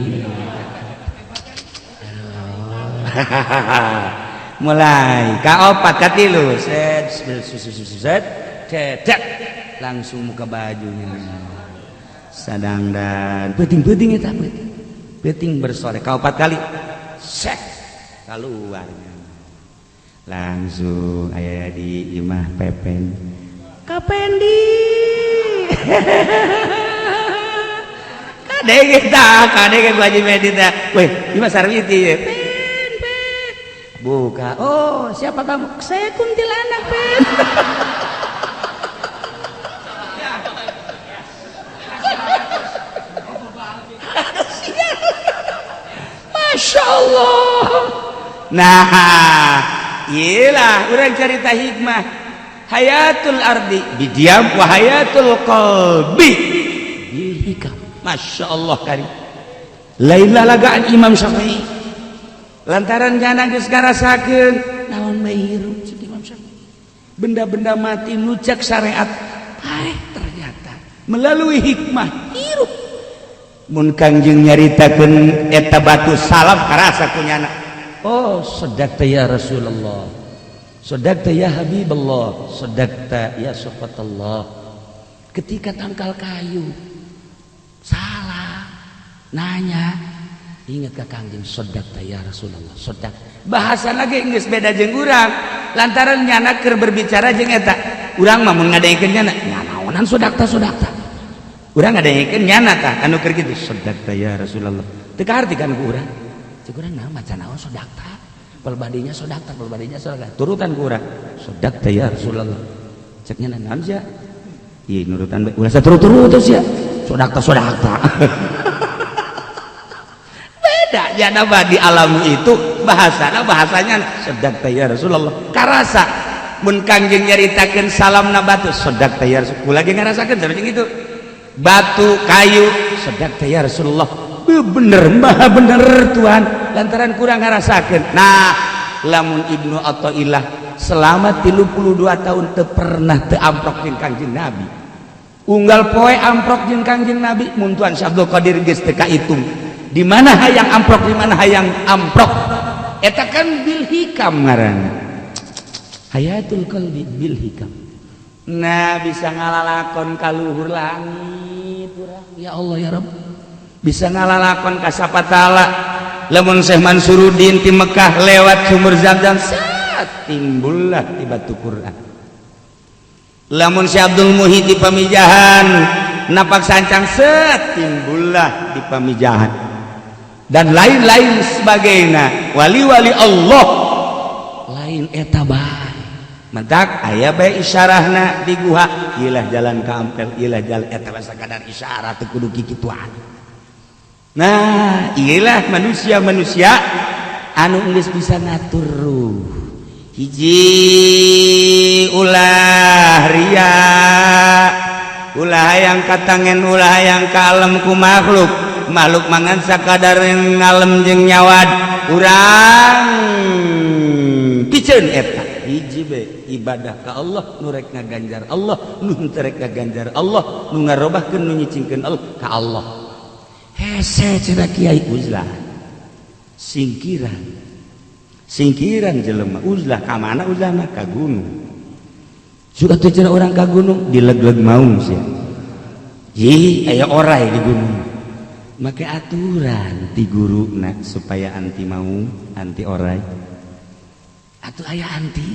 Mulai ka opat ka tilu set set set langsung muka bajunya sadang dan penting-penting eta penting penting bersolek ka opat kali set keluarnya langsung aya di imah pepen kapendi. Kadenge ta kadenge ku Haji Medi ta weh imah Sarwiti ye pen pen buka, oh siapa kamu? Saya kuntilanak pen. Masya Allah. Nah iyalah urang cerita hikmah hayatul ardi bidiam wa hayatul qalbi bil hikam. Masya Allah karim. Laila lagaan Imam Syafi'i lantaran jana geus ngarasakeun naon bae hirup ceuk Imam Syafi'i. Benda-benda mati nu cek syariat paeh ternyata melalui hikmah hirup. Mun Kangjeng nyaritakeun eta batu salam karasa ku nyana. Oh sadaqta ya Rasulullah, sadaqta ya Habiballah, sadaqta ya Sufatallah. Ketika tangkal kayu salah nanya, ingat ka Kangjeng, sadaqta ya Rasulullah, sadaq. Bahasa lagi geus beda jeung urang lantaran nyana keur berbicara jeung eta. Urang mah mun ngadengekeun nyana, nanaonan sadaqta sadaqta. Urang ngadengekeun nyana tah anu keur kitu sadaqta ya Rasulullah. Teu kaharti kan ku urang. Cek urang naon maca naon sadaqta. Pelbadinya sadaqta, pelbadinya sadaqta. Turutan ku urang. Sadaqta ya Rasulullah. Cek nyana naon sia? Ieu nurutan bae. Ulah saturut-turut sia. Sadaqta sadaqta. Beda nyana mah di alam itu bahasana bahasanya sadaqta ya Rasulullah. Karasa mun Kangjeng nyaritakeun salamna batu sadaqta ya Rasulullah. Kula ge ngarasakeun sampe jeung kitu. Batu kayu sadaqta ya Rasulullah. Bener maha bener Tuhan lantaran kurang ngarasakeun. Nah lamun Ibnu Athaillah selama 32 tahun teu pernah teu amprok jeung Kangjeng Nabi. Unggal poe amprok jeung Kangjeng Nabi mun Tuan Syekh Abdul Qadir geus teu kaitung. Di mana hayang amprok, di mana hayang amprok. Eta kan bil hikam ngaranna. Hayatul qalbi bil hikam. Nah bisa ngalalakon ka luhur langit urang. Ya Allah ya Rabb. Bisa ngalalakon ka sapatala. Lamun Syekh Mansuruddin di Mekah lewat sumur Zam-Zam, saat timbullah di batu Quran. Lamun Syekh Abdul Muhyi di Pamijahan napak sancang, set timbullah di Pamijahan, dan lain-lain sebagainya. Wali-wali Allah lain eta bae, mentak aya bae isyarahna di guha, ilah jalan ka Ampel, ilah jalan eta mah sakadar isyarat, teu kudu kikituan. Nah, iyalah manusia-manusia anu geus bisa ngatur ruh. Hiji, ulah ria, ulah hayang katangen, ulah hayang kalem ku makhluk. Makhluk mangan sakadar ngalem jeung nyawad urang, piceun eta. Hiji be, ibadah ka Allah. Nu rek ngaganjar Allah, nu henteu rek ngaganjar Allah, nu ngarobahkeun, nu nyicingkeun Allah, ka Allah. Hese cenah kiai, uzlah, singkiran, singkiran jelema. Uzlah ka mana? Uzlahna ka gunung juga tuh cenah. Urang ka gunung dileg-leg maung sia. Ih, aya orai di gunung. Make aturan ti guruna supaya anti maung, anti orai. Atuh aya anti.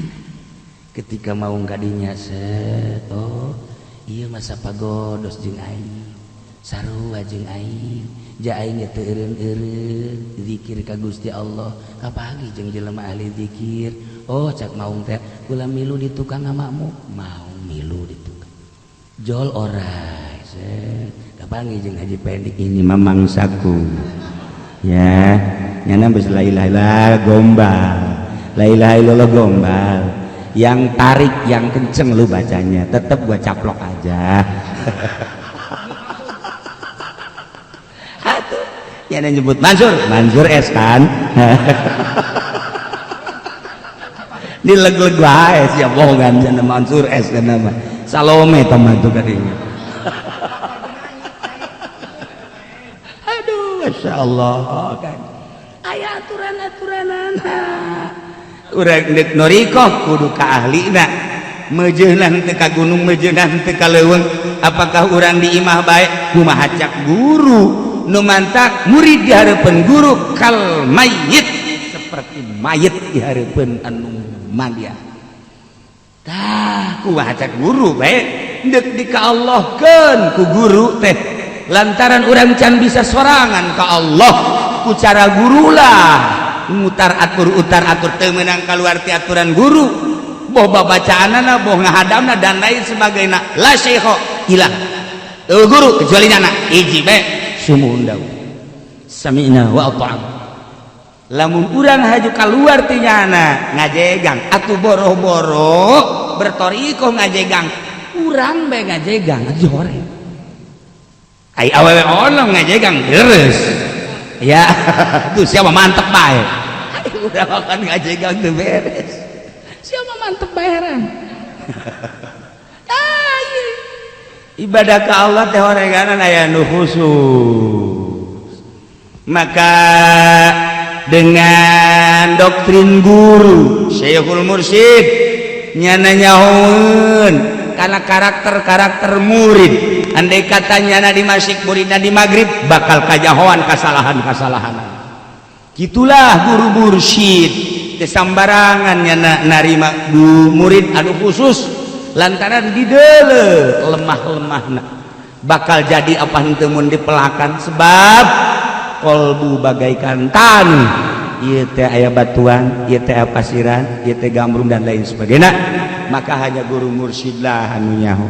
Ketika maung kadinya, set, oh iya masa pagodos jeung aing, sarua jeung aing, ja aing teu eureun-eureun zikir ka Gusti Allah, kapagi jeung jelema ahli zikir. Oh, cak maung teh, kula milu di tukang ngamakmu. Maung milu di tukang jol orai, set, kapanggih jeung Haji Pendik. Ini mah mangsaku ya, nyana geus la ilaha illallah gombal, la ilaha illallah gombal, yang tarik yang kenceng lu bacanya, tetep gua caplok aja. Atuh nyana nyebut Mansur, Mansur S kan dileg-leg wae sia, bohongan cenah Mansur S kan nama Salome teman tuh kadinya. Aduh, Masya Allah kan aya aturan-aturanana. Urang deuk norikoh kudu ka ahlina, meujeuhna teu ka gunung, meujeuhna teu ka leuweung. Apakah urang di imah bae, kumaha cak guru? Nu mantak murid di hareupeun guru kal mayit, seperti mayit di hareupeun anu mandia. Tah, kumaha cak guru bae deuk dikaallahkeun ku guru teh, lantaran urang can bisa sorangan ka Allah, ku cara gurulah mutar atur utar atur, teu meunang kaluar ti aturan guru, boh babacaanana, boh ngahadamna, dan lain sebagainya. La syekho ilah guru kecuali nyana. Hiji bae, sumundau, sami'na wa ata'na. Lamun urang haju kaluar ti nyana ngajegang atuh, boro-boro bertoriko ngajegang, urang bae ngajegang atuh hore. Ai awewe ono ngajegang deres ya tuh, siapa mantep bae. Udah makan ngajegang tuh beres, siapa mantep bayaran. Ibadah ke Allah teh horeganan aya nu khusus. Maka dengan doktrin guru Syekhul Mursyid, nyana nyahoeun karena karakter-karakter murid. Andai kata nyana di masyrik, muridna di maghrib, bakal kajahoan kesalahan-kesalahan. Gitulah guru mursyid, teu sambarangan nyana narima murid anu khusus, lantaran didele lemah-lemahna bakal jadi apa henteu mun dipelakan, sebab kolbu bagaikan tanah, ieu teh aya batuan, ieu teh aya pasiran, ieu teh gambrung, dan lain sebagainya. Maka hanya guru mursyidlah anu nyaho.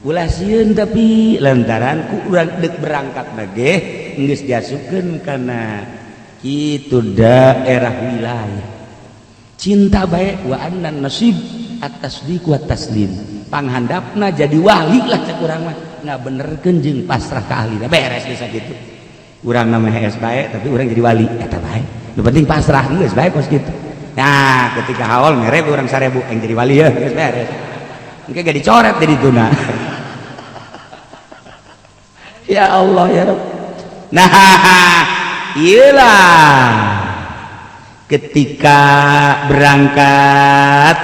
Ulah sieun, tapi lantaran ku urang deuk berangkat ge geus diasupkeun kana kitu daerah wilayah cinta bae, wa annan nasib atas di wa taslim, panghandapna jadi wali lah cek urang mah, ngabenerkeun jeung pasrah ka ahli, beres. Bisa gitu urang nama HS bae, tapi urang jadi wali eta bae, nu penting pasrah, geus bae kos kitu. Nah, ketika haul mere urang 1000 yang jadi wali ya geus beres, engke gak dicoret jadi tuna. Ya Allah ya Rabb. Nah, iyalah ketika berangkat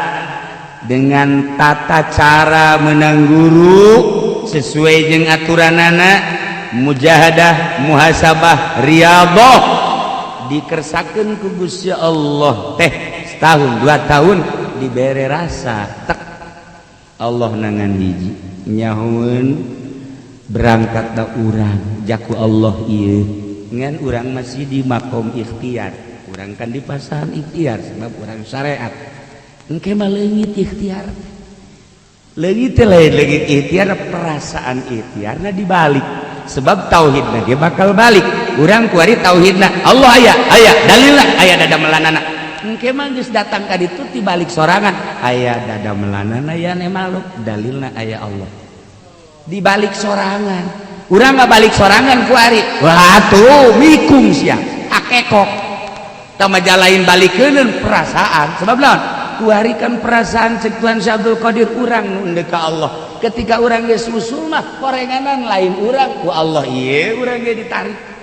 dengan tata cara menang guru sesuai jeung aturan anak. Mujahadah, muhasabah, riyadhah dikersakeun ku Gusti Allah teh setahun 2 tahun dibere rasa tek Allah nangan hiji nyahoeun berangkat da urang jaku Allah ieu ngan urang masih di makom ikhtiar. Urang kan di pasaran ikhtiar sebab urang syariat. Engke mah leungit ikhtiar, leungit teh lain leungit ikhtiar, perasaan ikhtiarna dibalik sebab tauhidna ge bakal balik. Urang kuari tauhidna Allah aya, aya dalilna, aya dadamelanana. Engke mah geus datang ka ditu tibalik sorangan, aya dadamelanana ya ne makhluk, dalilna aya Allah, dibalik sorangan. Urang nggak balik sorangan kuari, wah tuh mikung sia akekok tama jalain balikeun perasaan. Sebab naon kuari kan perasaan? Cek Tuhan Syekh Abdul Qadir, urang nu endek ka Allah. Ketika urang geus usul mah korenganan lain urang, ku Allah ieu urang ge ditarik.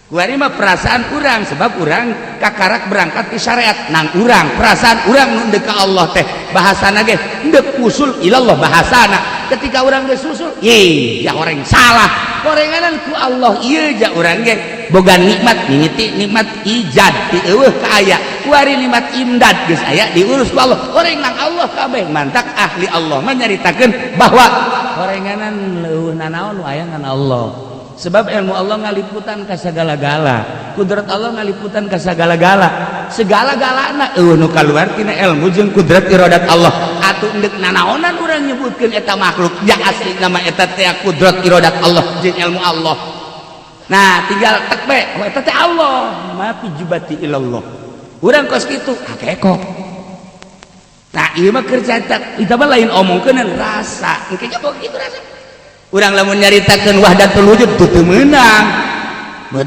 Kuari mah perasaan urang sebab urang kakarak berangkat ke syariat nang urang perasaan urang nu endek ka Allah teh bahasana ge endek usul ilallah bahasana. Ketika urang geus usul ye ya orang salah korenganan ku Allah ieu ja urang ge boga nikmat mimiti nikmat ijad ti eueuh ka aya, kuari nikmat imdad geus aya diurus ku Allah, orang nang Allah kabeh. Mantak ahli Allah mah nyaritakeun bahwa korenganan leuweuh nanaon nu aya ngan Allah, sebab ilmu Allah ngaliputan ka sagala-gala, kudrat Allah ngaliputan ka sagala-gala, segala-galana eueuh nu kaluar tina ilmu jeung kudrat iradat Allah. Atuh endek nanaonan urang nyebutkeun eta makhluk yang asli nama eta teh kudrat iradat Allah jeung ilmu Allah. Nah, tinggal tek be, oh eta teh Allah ma fi jubati ilallah. Urang kos kitu hakekok. Nah, ieu mah keur carita itu mah lain omongkeun rasa. Engke ge kitu rasa urang lamun nyaritakeun wahdatul wujud tuh teu meunang,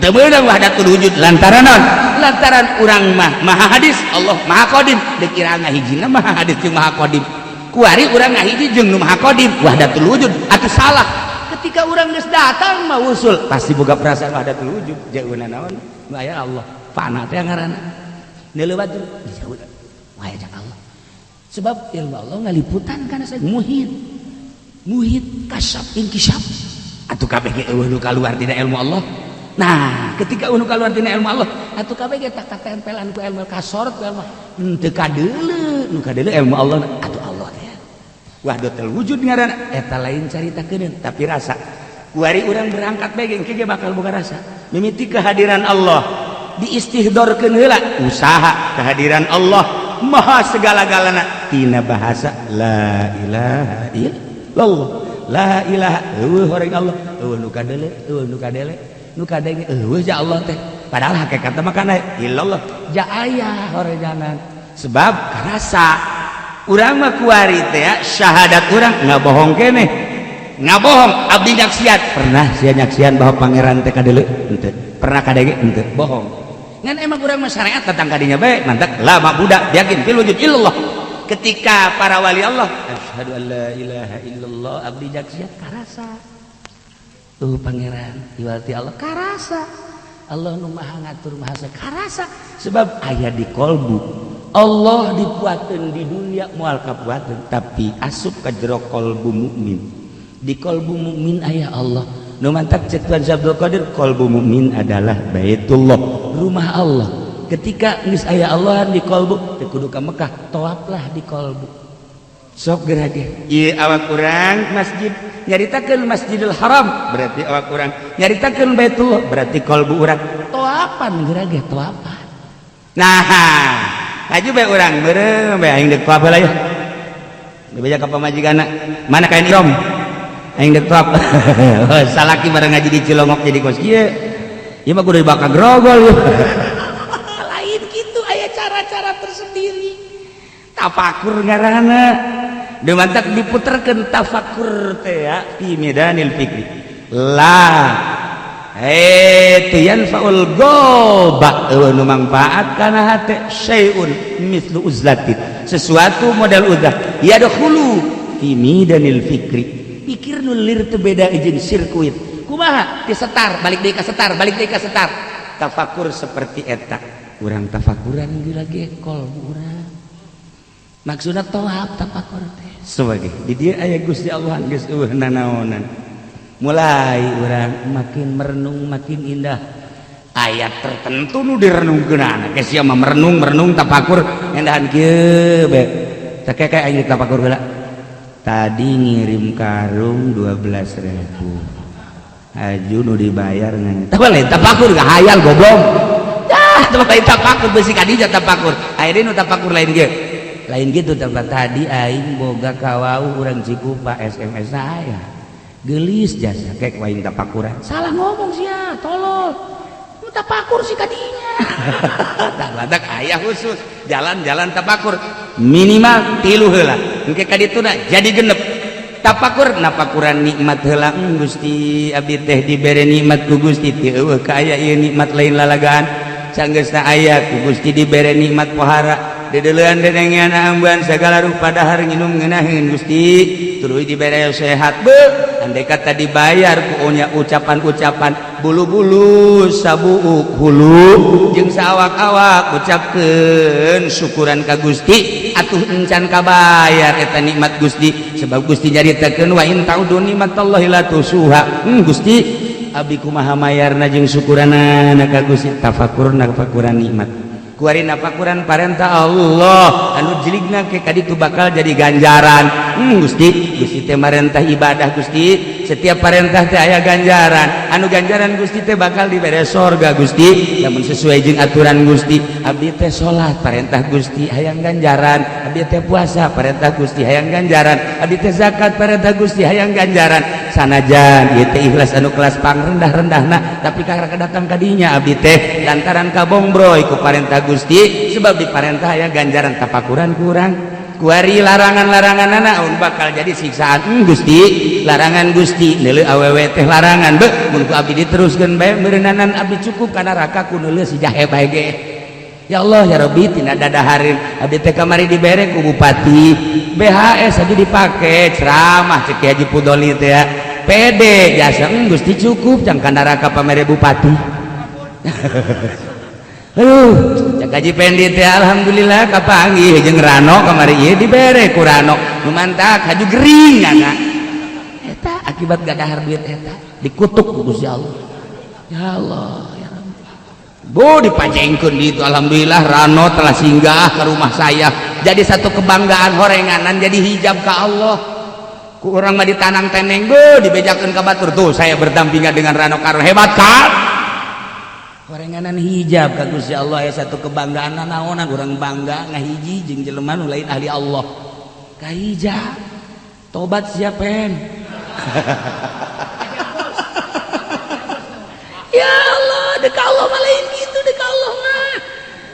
teu meunang wahdatul wujud. Lantaran naon? Lantaran urang mah maha hadis, Allah maha qadim. Dikira ngahijina maha hadis jeung maha qadim, kuari urang ngahiji jeung nu maha qadim wahdatul wujud atuh salah. Ketika urang geus datang mah usul pasti boga perasaan wahdatul wujud, jauhna naon nu aya Allah fana teh ngaranna neuleuh jauh wae jak Allah, sebab ilmu Allah ngaliputan kana saya muhit muhit kasyaf inkisaf. Atuh kabeh ge eueuh nu kaluar tina ilmu Allah. Nah, ketika eueuh nu kaluar tina ilmu Allah, atuh kabeh ge tak katempelan ku ilmu, kasorot ku ilmu, henteu kadeuleu nu kadeuleu ilmu Allah. Atuh Allah teh wahdatul wujud ngaranna eta lain caritakeun tapi rasa. Kuari urang berangkat bae engke ge bakal boga rasa mimiti kehadiran Allah diistihdorkeun heula usaha kehadiran Allah maha segala-galana tina bahasa la ilaha illallah. La ilaha eueuh horeng Allah, eueuh nu kadeuleu, eueuh nu kadele, nu kadenge eueuh ja Allah teh, padahal hakikatna mah kana illallah ja aya horenganan sebab karasa. Urang mah kuari teh syahadat urang ngabohong keneh, ngabohong abdi nyaksian. Pernah sia nyaksian bahwa pangeran teh kadeuleu? Henteu. Pernah kadenge? Henteu. Bohong. Ngan emang urang mah syariat datang kadinya bae. Mantak la ma'buda yakin fil wujud illallah. Ketika para wali Allah asyhadu an la ilaha illallah abdi nyaksian karasa tuh pangeran iwati Allah, karasa Allah nu maha ngatur maha karasa sebab aya di kolbu. Allah dipuateun di dunia moal kapuateun, tapi asup ka jero kolbu mukmin. Di kolbu mukmin aya Allah. Nu mantak cek Tuhan Abdul Qadir, kolbu mukmin adalah baitullah, rumah Allah. Ketika geus aya Allah di kolbu, teu kudu ka Mekah, tawaflah di kolbu. Sok geura ge ieu awak urang masjid nyaritakeun Masjidil Haram berarti awak urang nyaritakeun Baitullah, berarti kolbu urang tawafan geura ge tawafan. Nah, laju bae urang beureum bae, aing deuk tawaf heula yeuh. Dibeja ka pamajikanna, mana kain ihram, aing deuk tawaf. Salaki bareng ngaji di Cilongok jadi kos kieu ieu mah kudu dibakar grogol. Lain gitu, aya cara-cara tersendiri, tafakur ngaranna. Mantak diputerkeun tafakur teh ya fi midanil fikri la eh yanfaul goba eueuh nu mangfaat kana hate syai'un mithlu uzlatin, sesuatu model uzlah yadkhulu fi midanil fikri. Pikir nu lir teu beda jeung sirkuit kumaha ti setar balik deui ka setar, balik deui ka setar. Tafakur seperti eta urang tafakuran geura ge kolbu urang maksudna tawaf tafakur teh sebagai di dieu aya Gusti Allah geus eueuh nanaonan. Mulai urang makin merenung makin indah. Ayat tertentu nu direnungkeun ke sia mah merenung merenung tapakur endahan kieu be. Teh kayak aing tapakur heula. Tadi ngirim karung 12.000. Aju nu dibayar ngan. Tah lain tapakur gak hayal, goblok. Dah, tah lain tapakur, besi kadija tapakur. Akhirnya nu tapakur lain ge. Lain gitu tempat tadi aing boga kawau urang Cikupa, SMS na aya. Gelis jasa kek waing tapakuran. Salah ngomong sia, tolol. Nu tapakur si kadinya. Tah badak aya khusus jalan-jalan tapakur minimal tilu heula. Engke ka dituna jadi genep. Tapakur napakuran nikmat heula. Gusti, abdi teh dibere nikmat ku Gusti teu eueuh ka aya ieu nikmat lain lalagaan. Sanggeusna aya ku Gusti dibere nikmat pohara, dedeleuan, dedengean, ambean, segala rupa, dahar nginum ngeunaheun Gusti, tuluy dibere sehat. Be, andai kata dibayar ku nya ucapan-ucapan bulu-bulu sabuuk hulu jeung saawak-awak ucapkeun syukuran ka Gusti, atuh encan kabayar eta nikmat Gusti, sebab Gusti nyaritakeun wa in ta'udu nikmatallahi la tuhsuha. Gusti, abdi kumaha mayarna jeung syukuranana ka Gusti? Tafakur nafakuran nikmat, kuari nafakuran parentah Allah anu jiligna ke kaditu bakal jadi ganjaran. Gusti, Gusti teh marentah ibadah. Gusti, setiap parentah teh aya ganjaran, anu ganjaran Gusti teh bakal dibere sorga. Gusti, lamun sesuai jeung aturan Gusti, abdi teh salat parentah Gusti hayang ganjaran, abdi teh puasa parentah Gusti hayang ganjaran, abdi teh zakat parentah Gusti hayang ganjaran. Sanajan ieu teh ikhlas anu kelas pangrendah-rendahna, tapi karena datang kadinya abdi teh lantaran kabongbroy ku parentah Gusti, sebab di parentah aya ganjaran, tapakuran kurang. Kuari larangan-larangan naon bakal jadi siksaan. Gusti, larangan Gusti neuleuh awewe teh larangan. Be, mun ku abdi diteruskeun bae, meureunana abdi cukup kana neraka ku neuleuh si jahe bae ge. Ya Allah ya Rabbi, tina dadahareun abdi teh kamari dibere ku bupati BHS aja dipake ceramah, cek Haji Pudoli teh ya pede jasa. Gusti, cukup jang kana neraka pamere bupati. Aduh, cek Haji Pendi teh, alhamdulillah kapanggih jeung Rano kamari, ieu dibere ku Rano nu mantak haju gering anak eta akibat gadahar duit eta dikutuk ku Gusti Allah. Ya Allah ya Rabbi, Bu, dipajengkeun di itu. Alhamdulillah Rano telah singgah ke rumah saya, jadi satu kebanggaan. Horenganan jadi hijab ke Allah, ku urang mah ditanang teneng. Bu, dibejakeun ka batur, tuh saya berdampingan dengan Rano Karno, hebat kan? Horenganan hijab ka Gusti Allah ya satu kebanggaan. Naonan urang bangga ngahiji jeung jelema nu lain ahli Allah ka hijab? Tobat siapa? Ya Allah, dek Allah mah lain gitu, dek Allah mah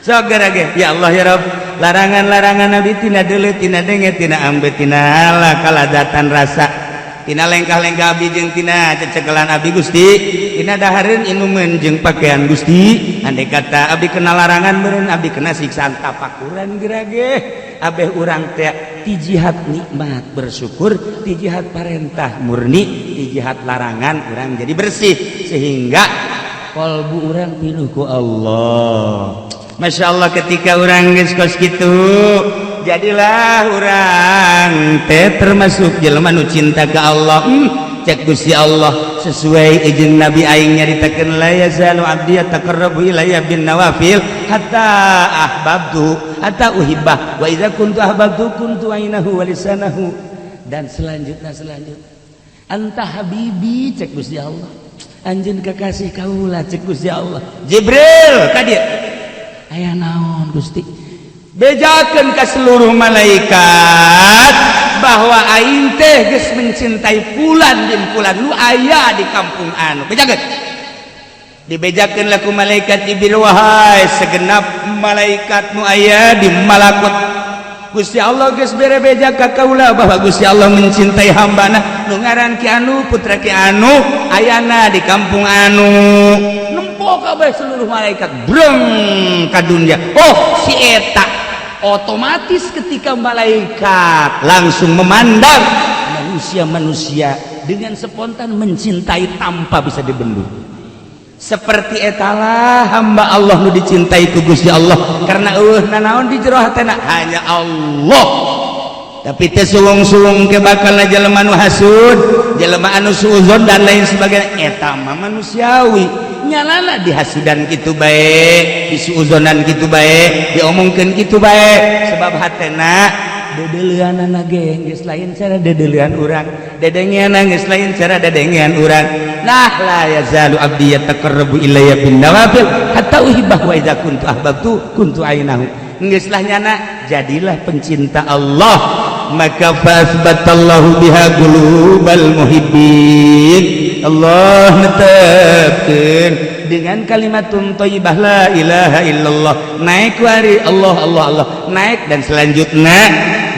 sok ge. Ya Allah ya Rabb, larangan-larangan Nabi tina deuleu, tina denge, tina ambe, tina ala kaladatan rasa, tina lengkah-lengkah abdi jeung tina cecekelan abdi, Gusti, tina dahareun, inumeun jeung pakaian. Gusti, andai kata abdi kena larangan, meureun abdi kena siksaan. Tapakuran gerage abeh urang teh ti jihad nikmat bersyukur, ti jihad parentah murni, ti jihad larangan urang jadi bersih, sehingga kolbu urang pinuh ku Allah. Masya Allah, ketika urang geus kos kitu, jadilah urang teh termasuk jelema nu cinta ke Allah. Cek Gusti Allah sesuai izin Nabi aing nyaritakeun, la yazalu abdi yataqarrabu ilayya bin nawafil hatta ahbabtu hatta uhibbah wa idza kuntu ahbabtu kuntu ainahu wa lisanahu, dan selanjutnya selanjutnya. Anta habibi, cek Gusti Allah, anjeun kekasih kaula, cek Gusti Allah. Jibril ka dieu, aya naon Gusti? Bejakeun ke seluruh malaikat bahwa aing teh geus mencintai fulan bin fulan nu aya di kampung anu. Bejakeun, dibejakeun laku malaikat Jibril, wahai segenap malaikat nu aya di malakut, Gusti Allah geus bere beja ka kaula bahwa Gusti Allah mencintai hambana nu ngaran Ki Anu, putra Ki Anu, ayana di kampung anu. Nempo kabeh seluruh malaikat breng ka dunya. Oh, si eta. Otomatis ketika malaikat langsung memandang manusia-manusia dengan spontan mencintai tanpa bisa dibendung. Seperti etalah hamba Allah nu dicintai ku Gusti Allah, karena eueuh nanaon di jero hatena, hanya Allah. Tapi teu suwung-suwung ke bakal jelema nu hasud, jelema anu suuzon, dan lain sebagainya. Eta mah manusiawi, nyalana dihasudan kitu bae, disuuzonan kitu bae, diomongkeun kitu bae, sebab hatena dedeleuanana ge geus lain cara dedeleuan urang, dedengeanna geus lain cara dedengean urang. Nah, la yazalu abdi yataqarrabu ilayya bin nawafil hatta uhibbah wa idza kuntu ahbabtu kuntu ainahu. Geus lah nyana jadilah pencinta Allah, maka fasbatallahu biha qulubal muhibbin. Allah netepkeun dengan kalimatun thayyibah, la ilaha illallah, naik wari Allah, Allah, Allah, naik dan selanjutnya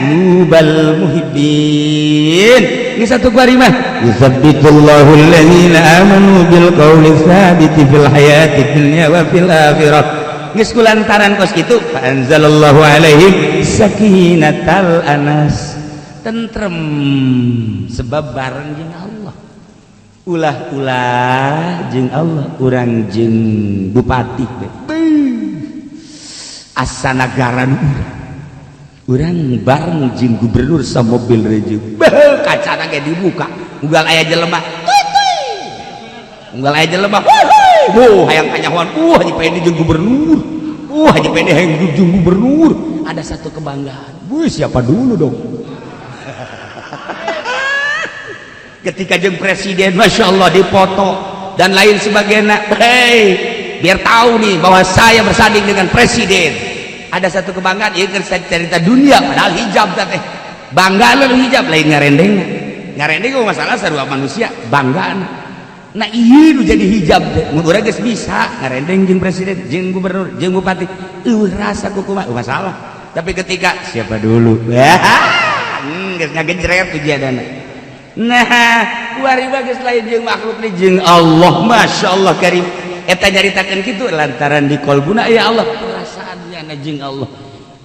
qulubal muhibbin. Ini satu kuari mah yusabbitullahu alladzina amanu bil qawli tsabiti fil hayati dunya wa fil akhirah. Geus kulantaran kos kitu, fa anzalallahu alaihim sakinatal anas, tentrem sebab bareng jeung Allah. Ulah-ulah jeung Allah, urang jeung bupati be asa nagara nu urang bareng jeung gubernur sa mobil reje, kacana ge dibuka, unggal aya jelema tuy tuy, unggal aya jelema huy, hayang kanyahoan, Haji Pedi jeung gubernur, Haji Pedi hayang jeung gubernur. Ada satu kebanggaan. Wih, siapa dulu dong. Ketika jeung presiden, masya Allah, dipoto dan lain sebagainya. Hei, biar tahu nih bahwa saya bersanding dengan presiden. Ada satu kebanggaan. Ieu keur cerita dunia, padahal hijab teh bangga lu hijab, lain ngarendeng. Ngarendeng mah masalah sarua manusia bangga. Nah, iya nu jadi hijab teh mun urang geus bisa ngarendeng jeung presiden, jeung gubernur, jeung bupati, eueuh rasa kukumaha masalah. Tapi ketika siapa dulu, geus ngagejret ujianana. Nah, kuari mah geus lain jeung makhluk nih, jeung Allah. Masya Allah karim. Eta nyaritakeun kitu lantaran di kolbuna ya Allah, perasaannya jeung Allah.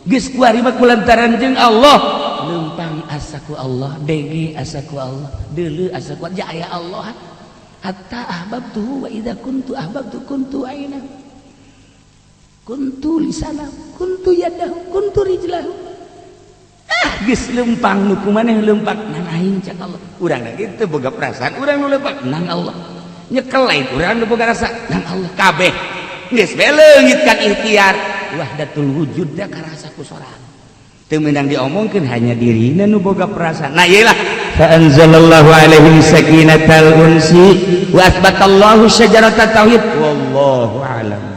Geus kuari mah kulantaran jeung Allah lempang asaku Allah, denge asaku Allah, deuleu asaku Allah, aya Allah hatta ahbabtuhu wa idza kuntu ahbabtu kuntu aina, kuntu lisanahu, kuntu yadahu, kuntu rijlahu. Ah, geus lempang nu kumaneh lempang nang aing cak Allah. Urang da kitu boga perasaan, urang nu lempang nang Allah, nyekel lain urang nu boga rasa nang Allah. Kabeh geus bae leungit kan ikhtiar wahdatul wujud da karasa ku sorangan, teu meunang diomongkeun, hanya dirina nu boga perasaan. Nah, ieu lah fa anzalallahu alaihim sakinatal unsi wa asbatallahu syajaratat tauhid, wallahu alam.